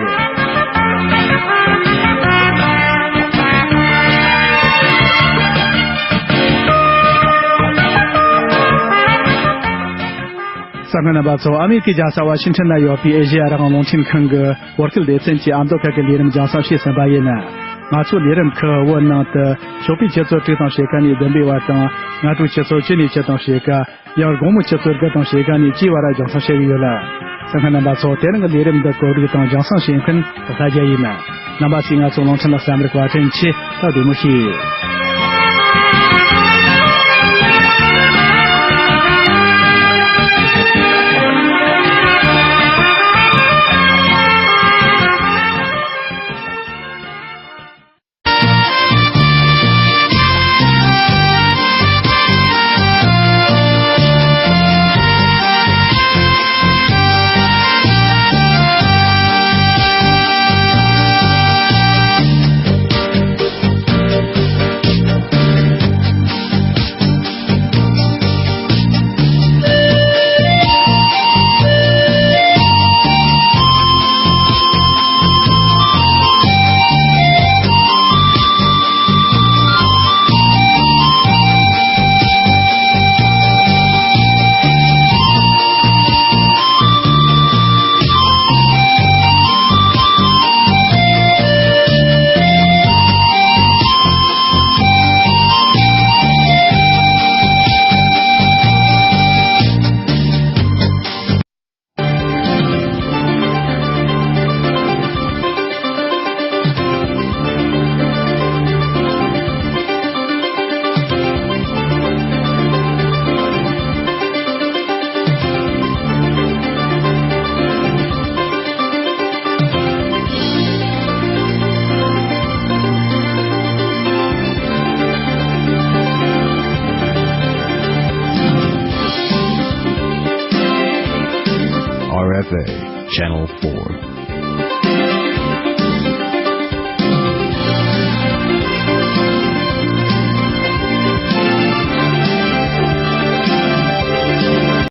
གསན་མཁན་རྣམ་པ་ཚོ། ཨ་མེ་རི་ཁའི་རྒྱལ་ས་ཝ་ཤིང་ཊོན་ན་ཡོད་པའི་ཨེ་ཤེ་ཡ་རང་དབང་རླུང་འཕྲིན་ཁང་གི་བོད་སྐད་སྡེ་ཚན་གྱི་ཨ་མདོ་ཁུལ་གྱི་ལས་རིམ་རྒྱང་སྲིང་བྱས་ཟིན་པ་ཡིན། ང་ཚོའི་ལས་རིམ་ཁག་བོད་ནང་དུ་ཞོགས་པའི་ཆུ་ཚོད་དྲུག་དང་ཕྱེད་ཀ་ནས་བདུན་པའི་བར་དང་། སྔ་དྲོའི་ཆུ་ཚོད་བཅུ་ནས་བཅུ་དང་ཕྱེད་ཀ། ཡང་དགོང་མོའི་ཆུ་ཚོད་དགུ་དང་ཕྱེད་ཀ་ནས་བཅུའི་བར་རྒྱང་སྲིང་བྱེད་ཀྱི་ཡོད་ལ། གསན་མཁན་རྣམ་པ་ཚོ། དེ་རིང་གི་ལས་རིམ་འདི་གོ་སྒྲིག་དང་རྒྱང་སྲིང་བྱེད་མཁན་ལྷ་རྒྱལ་ཡིན། རྣམ་པ་ཚོས་ང་ཚོའི་རླུང་འཕྲིན་ལ་གསན་པར་བཀའ་དྲིན་ཆེ། ད་བདེ་མོ་བྱོས། Channel four.